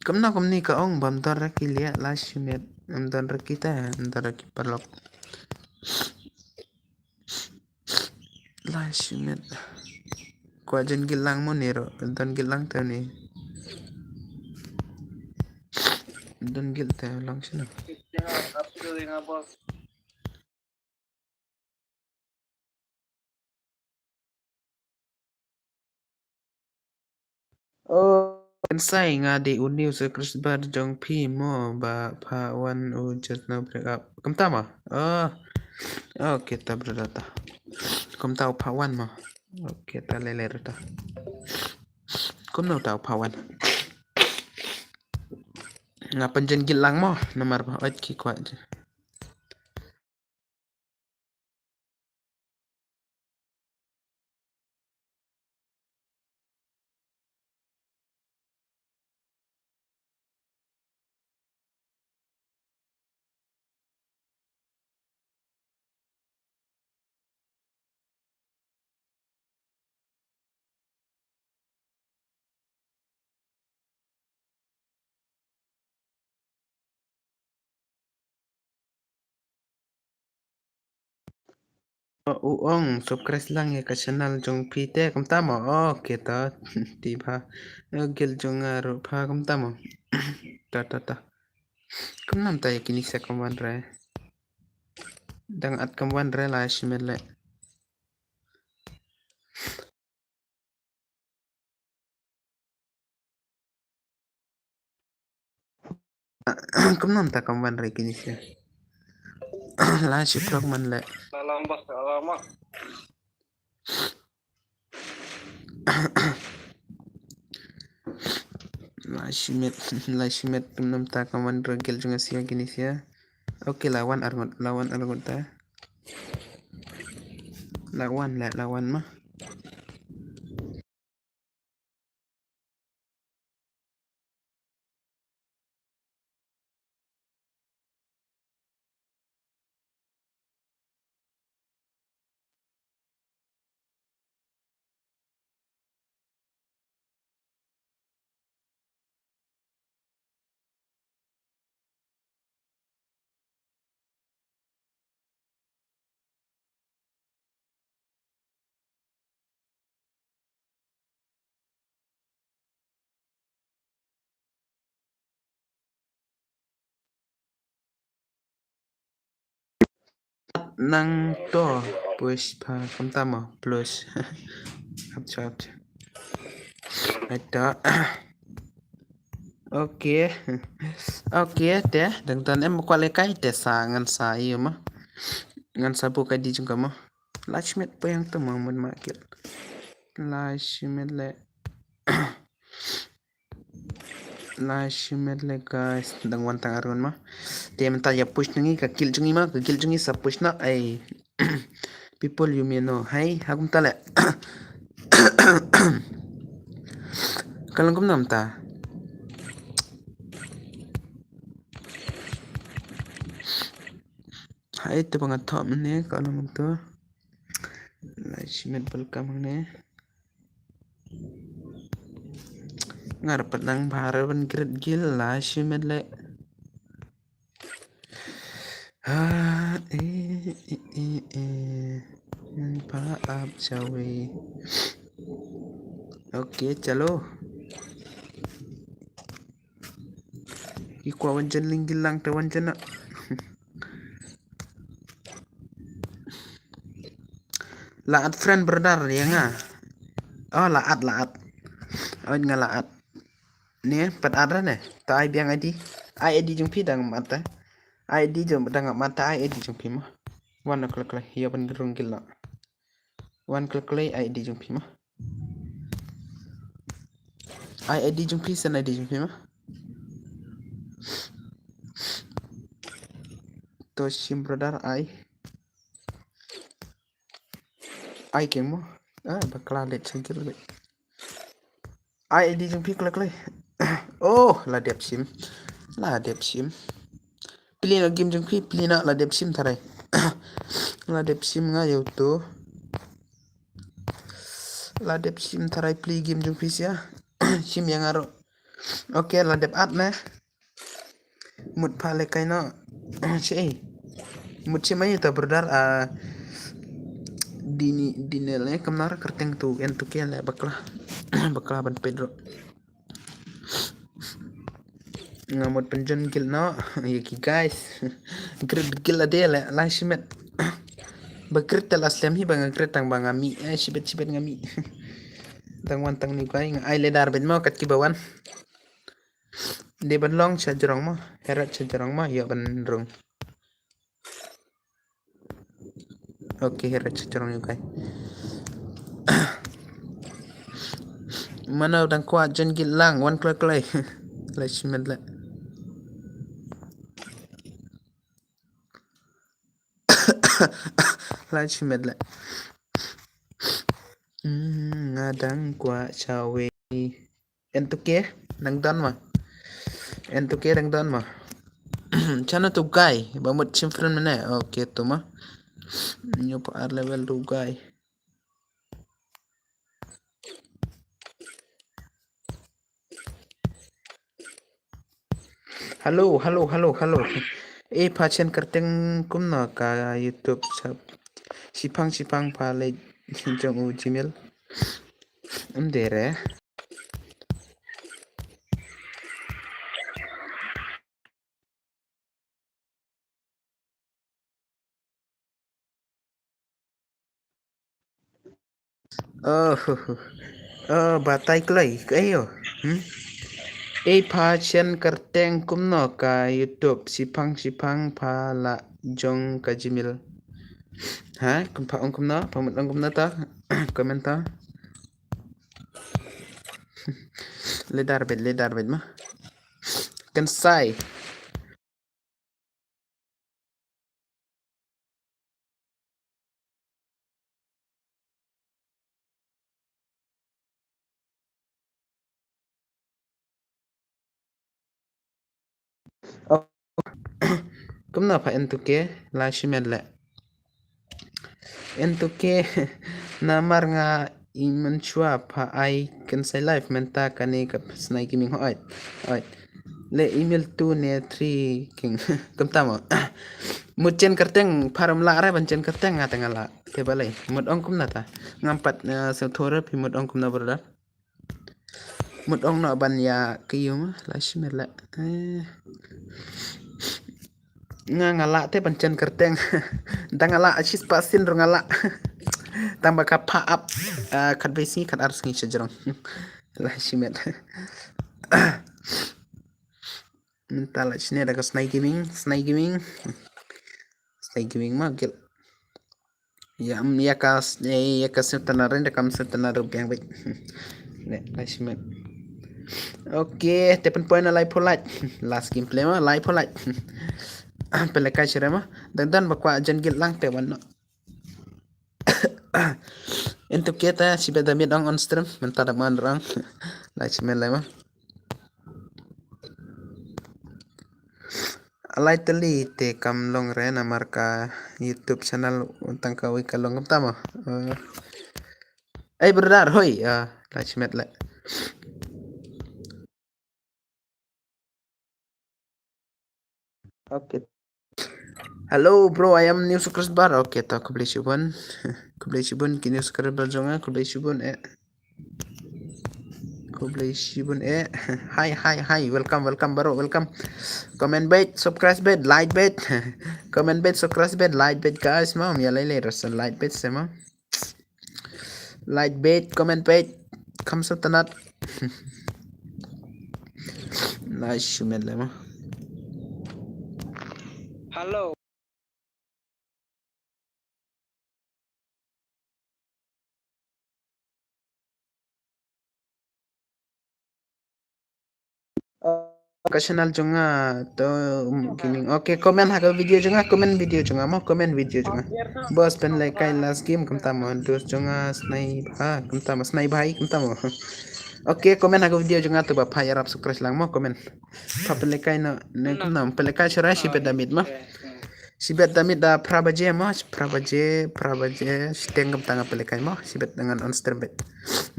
Kumno kumne ka ong bym don re ki lieh la shimet. Ym don re kita, ym don re ki paralok. La shimet. Kwah jan guild lang mo ne ruh, don guild lang te ne. Don guild te lang shano. Oh, kan sai nga dei u new subscriber jong phi mo ba pha wan u just now break up. Kumta mo? Oh. Okay ta brother ta. Kumta u pha wan mo. Okay ta lele ta. Kumno ta u pha wan. Nga pynjan guild lang mo namar ba ot ki kwah. U ong subscribe lang ïa ka channel jong phi te kumta mo. Okay ta. Ti pha. Guild jong nga ruh pha kumta mo. Ta ta ta. Kumnam ta ïa kine sa kam wan re. Dang at kam wan re la shimet le. Kumnam ta kam wan re kine sa. La shi prok man le. La shimet, la shimet kumnam ta kam wan re guild jong nga sia kine sa. Okay, la wan arngut, la wan arngut ta. La wan, la, la wan ma. Nang to push pha kumta mo plus. Hap chap. Aita. Okay. Okay te dang tan em kwah lehkai te sa ngan sa ïa ma. Ngan sa buh ka di jong ka ma. Last minute pa yang tu ma mun ma kit. Last minute le. Last minute le guys, dang wan tang arngut ma. Te mynta ïa push na ngi ka guild jong ngi ma, ka guild jong ngi sa push na ai. People you may know. Hai, ha kumta le. Ka long kumno mynta? Hai, te ba nga thok mynne ka long kumto. Last minute welcome mynne. Nga ruh pat dang bha ruh ban create guild last minute le. Ha, eh, eh, eh, eh. Ngan pa ap chawi. Okay, chalo. Ki kwah wan jan link guild lang te wan jan na. La add friend brother ïa nga. Oh, la add, la add. Oh, nga la add. Ne, pat add ne. Ta ai biang I D. Ai I D jong phi dang mat ta. Ai I D jong dang mat ta ai I D jong phi mo. Wan khlei khlei ïa ban rung guild la. Wan khlei khlei ai I D jong phi mo. Ai I D jong phi, send I D jong phi mo. To shim brother ai. Ai keng mo. Ah, bakla let changkir le. Ai di jong phi kle kle. Oh, la dep shim. La dep shim. Pli na game jong phi, pli na la dep shim tharai. La dep shim nga yow to. La dep shim tharai pli game jong phi sia. Shim yang aro. Okay, la dep at na. Mut pha le kai no. Che. Mut che mai ta brother a dini dini le kamnar kerteng tu en tu ke le bakla. Bakla ban pedro. Nga mut penjon gil no. Ya ki guys. Grit gil ade le la shimet. Ba grit la slem hi ba nga grit tang ba nga mi. Eh, shibet shibet nga mi. Tang wan tang ni kai nga ai le dar ben mo kat ki ba wan. Dei ban long sha jrong mo, heret sha jrong mo, ïoh ban rung. Okay, heret sha jrong ïoh kai. Mano dang kwah jon git lang, wan kloi kloi. Lai shimet le. Lai shimet le. Hmm, nga dang kwah sha wei. En tu ke dang don ma. En tu ke dang don ma. Chana tu gai ba mut chim friend mene. Okay tu ma. Nyu pa ar level tu gai. Hello, hello, hello, hello. Eh, pha chen kerteng kumno ka YouTube sap. Sipang sipang pha le jong u Gmail. Em dere. Oh, oh, batai kloi, ayo. Hmm? Eh, pha chen kerteng kumno ka YouTube, sipang sipang pha la jong ka Gmail. Ha, kum pha ong kumno, pha mut ong kumno ta, comment ta. Ledar bet, ledar bet ma. Kan sai. Kumno pha en tu ke la shimet le. En tu ke namar nga i men chwa pha ai kan sai live menta kane ka snai gaming hoi. Hoi. Le email tu ne three king. Kumta mo. Mut chen kerteng pharam la re ban chen kerteng nga tengala. Te balai. Mut ong kumna ta. Ngam pat, eh, se thore phi mut ong kumna brother. Mut ong no ban ya kiyum la shimet la. Eh. Nga ngala te ban chen kerteng. Dang ngala asis pasin ro ngala. Tang ba ka pha ap, eh, kat besi kat ar sngi sejrong. La shimet. Minta la chine da ka snai gaming, snai gaming. Snai gaming ma gil. Ya, mm, ya ka s-, eh, ya ka setana ren da kam setana rupiang bai. Ne, la shimet. Okay, te pen point na lai pholait. Last gameplay ma lai pholait. Pele kai shire ma. Dan dan bakwa jen gil lang te wan no. Entuk kita si beda miet ong on stream, menta da man rang. Lai shimet lai ma. Alai teli te kam long re namar ka YouTube channel untang ka wi ka long kam tama. Eh, eh, brother, hoi, ah, lai shimet le. Okay. Hello, bro, I am new subscriber. Okay, to khublei shibun. Khublei shibun ki new subscriber jong nga, khublei shibun eh. Khublei shibun eh. Hi, hi, hi. Welcome, welcome, bro, welcome. Comment bad, subscribe bad, like bad. Comment bad, subscribe bad, like bad, guys. Mam, ya lai lai rasa like bad sama. Like bad, comment bad. Kam sa tanat. Nice, shumet le ma. Hello. Uh, Ka channel jong nga to, um, gaming. Okay, comment ha ka video jong nga, comment video jong nga mo, comment video jong nga. Boss, pynlehkai last game kumta mo, dos jong nga Snai Bha kumta mo, Snai Bha kumta mo. Okay, comment ha ka video jong nga to ba pha ïarap subscribe lang mo, comment. Pha pynlehkai no ne kumta mo, pynlehkai share, shibit da miet mo. Shibit da miet da phra baje mo, phra baje, phra baje shiteng kumta nga pynlehkai mo, shibit da ngan on stream beit.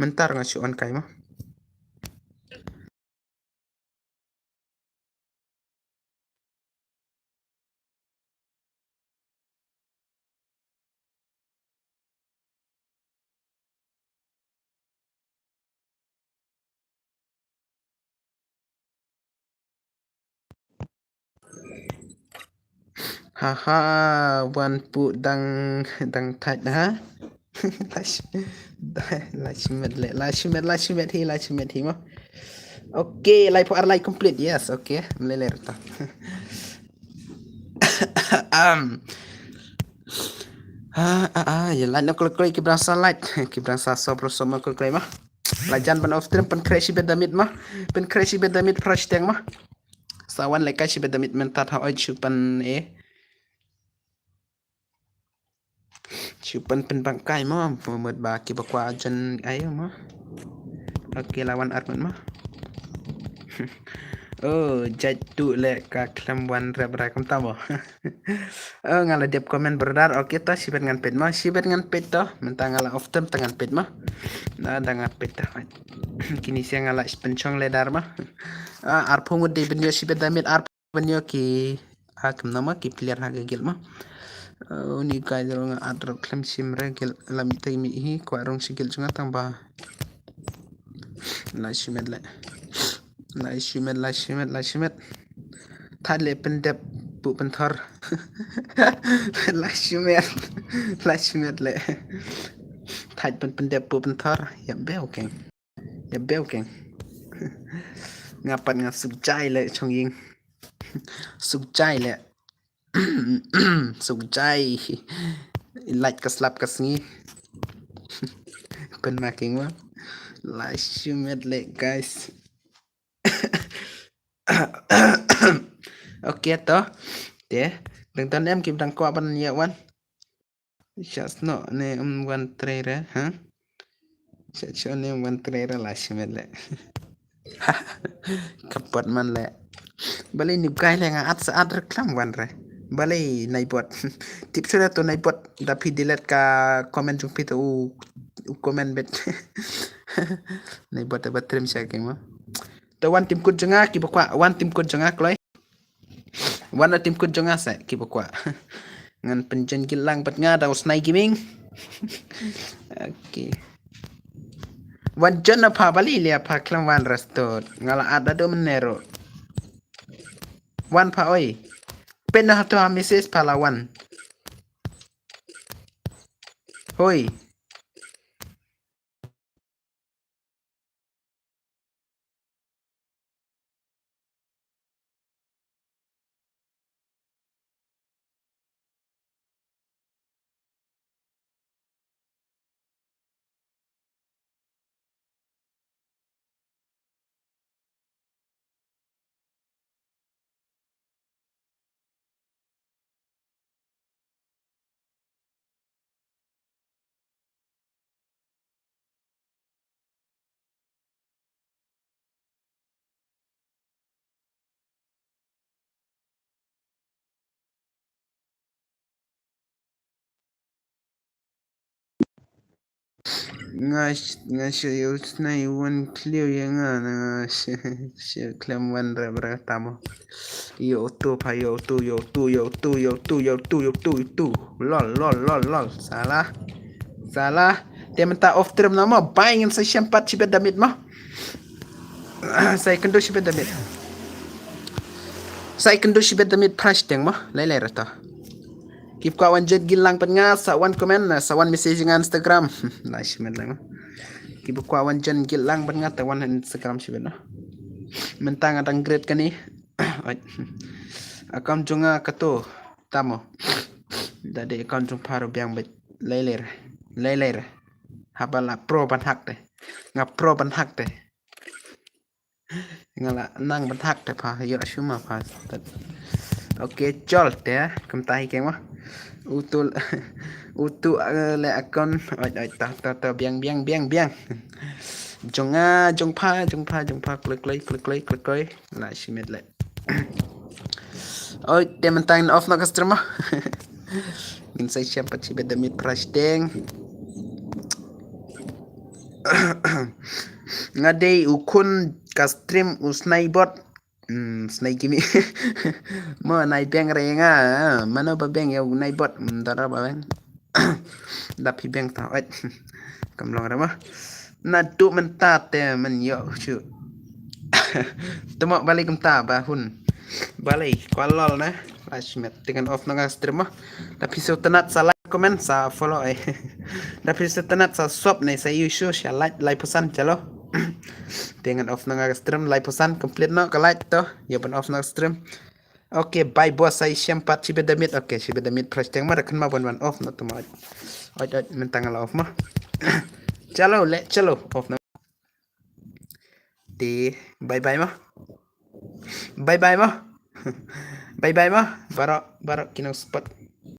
Mynta nga shu on kai mo. Haha, wan pu dang, dang thait ha. Lash, lash met le, lash met, lash met hi, lash met hi mo. Okay, lai pu ar lai complete, yes, okay. Mle le rta. Um. Ah, ah, ah, ya lai no kloi kloi ki brang sa lai, ki brang sa so bro so mo kloi kloi mo. La jan ban off stream, pynkhreh shibit da miet mo. Pynkhreh shibit da miet phra shiteng mo. Sa wan lehkai shibit da miet mynta ha oi shu pyn e. Shu pyn pynbang kai mo, mut ba ki ba kwah jan ai mo. Okay, la wan ar ngut mo. Oh, jait tu le ka khlem wan rep rai kumta mo. Oh, nga la dep comment brother. Okay to, shibit ngan peit mo, shibit ngan peit to. Mynta nga la off time ta ngan peit mo. Na da ngan peit to. Kini sia nga la pynchong ledar mo. Ah, arphew ngut dei ban ïoh shibit da miet, arphew ban ïoh ki, ah, kumno mo, ki player ha ka guild mo. Oh, ni kai jong nga at rok khlem shim re guild, la mih tai mih hi, kwah rung shi guild jong nga tang ba. La shimet le. La shimet, la shimet, la shimet. Thad le pyndep pu pynthor. La shimet. La shimet le. Thad pyn pyndep pu pynthor. Ya beo keng. Ya beo keng. Nga pat nga suk jai le chong ying. Suk jai le. Suk jai. Like ka slap ka sngi. Pyn ma keng wa. La shimet le guys. Okay to. Te, dang ton em kim dang kwah ban ïa wan. Sha snoh ne em wan trei re, ha? Sha snoh ne em wan trei re la shimet le. Ka bot man le. Balei ni kai le nga at sa at reklam wan re. Balei nai bot. Tip shuh to nai bot da phi delete ka comment jong phi to u, u comment bet. Nai bot ba trim sha keng ma. To wan tim kut jong nga ki ba kwah, wan tim kut jong nga kloi. Wan na tim kut jong nga sa ki ba kwah. Ngan pynjoin guild lang bad nga da u Snai Gaming. Okay. Wan join na pha balei le pha khlem wan restore. Nga la at da do menero. Wan pha oi. Pyn na hato ha message pha la wan. Hoi. Nga sh-, nga shu ïoh snai wan kliw ïa nga na nga sh-, sh-, khlem wan re bra tamo. Ïoh tu pha ïoh tu, ïoh tu, ïoh tu, ïoh tu, ïoh tu, ïoh tu, ïoh tu. Lol, lol, lol, lol. Salah. Salah. Te mynta off stream na mo. Bai ngin sa shem pat shibet damit mo. Sa ïa kyndu shibet damit. Sa ïa kyndu shibet damit price teng mo. Lai lai rata. Ki ba kwah wan join guild lang pat nga sa wan comment, sa wan message nga Instagram. Lai shibet lang mo. Ki ba kwah wan join guild lang pat nga ta wan Instagram shibet no. Mynta nga dang grade kane. Account jong nga kato. Tamo. Da dei account jong pha ruh biang beit. Lai lai re. Lai lai re. Haba la pro ban hack te. Nga pro ban hack te. Nga la nang ban hack te pha, ïoh shu ma pha. Okay, chol te, kumta hi keng mo. Utu, utu, eh, le account, oi, oi, ta, ta, ta, biang, biang, biang, biang. Jong nga, jong pha, jong pha, jong pha, klik, klik, klik, klik, klik, klik. La shimet le. Oi, te mynta ngin off noh ka stream mo. Ngin sa ïashem pat shibit da miet phra shiteng. Nga dei u khun ka stream u Snaibot. Hmm, Snai Kimi. Mo nai beng re nga. Ah, mano ba beng ïa u Snaibot. Hmm, dara ba beng. Dap hi beng ta. Oi. Kam long re mo. Na tu mynta te men ïoh shu. Te mo balei kumta ba hun. Balei kwah lol na. La shimet, te ngan off noh nga stream mo. Da phi sngewtynnat sa like, comment, sa follow eh. Da phi sngewtynnat sa sub ne sa ïoh shu, sa like, lai phew san, chalo. Te ngan off noh nga stream, lai phew san complete noh ka like to. Ïa ban off noh stream. Okay, bye boss, sa ïashem pat shibit da miet. Okay, shibit da miet phra shiteng mo, da kynmaw ban ban off noh to mo. Oi, oi, mynta nga la off mo. Chalo, le, chalo, off noh. Te, bye bye mo. Bye bye mo. Bye bye mo. Baroh, baroh ki nongspot.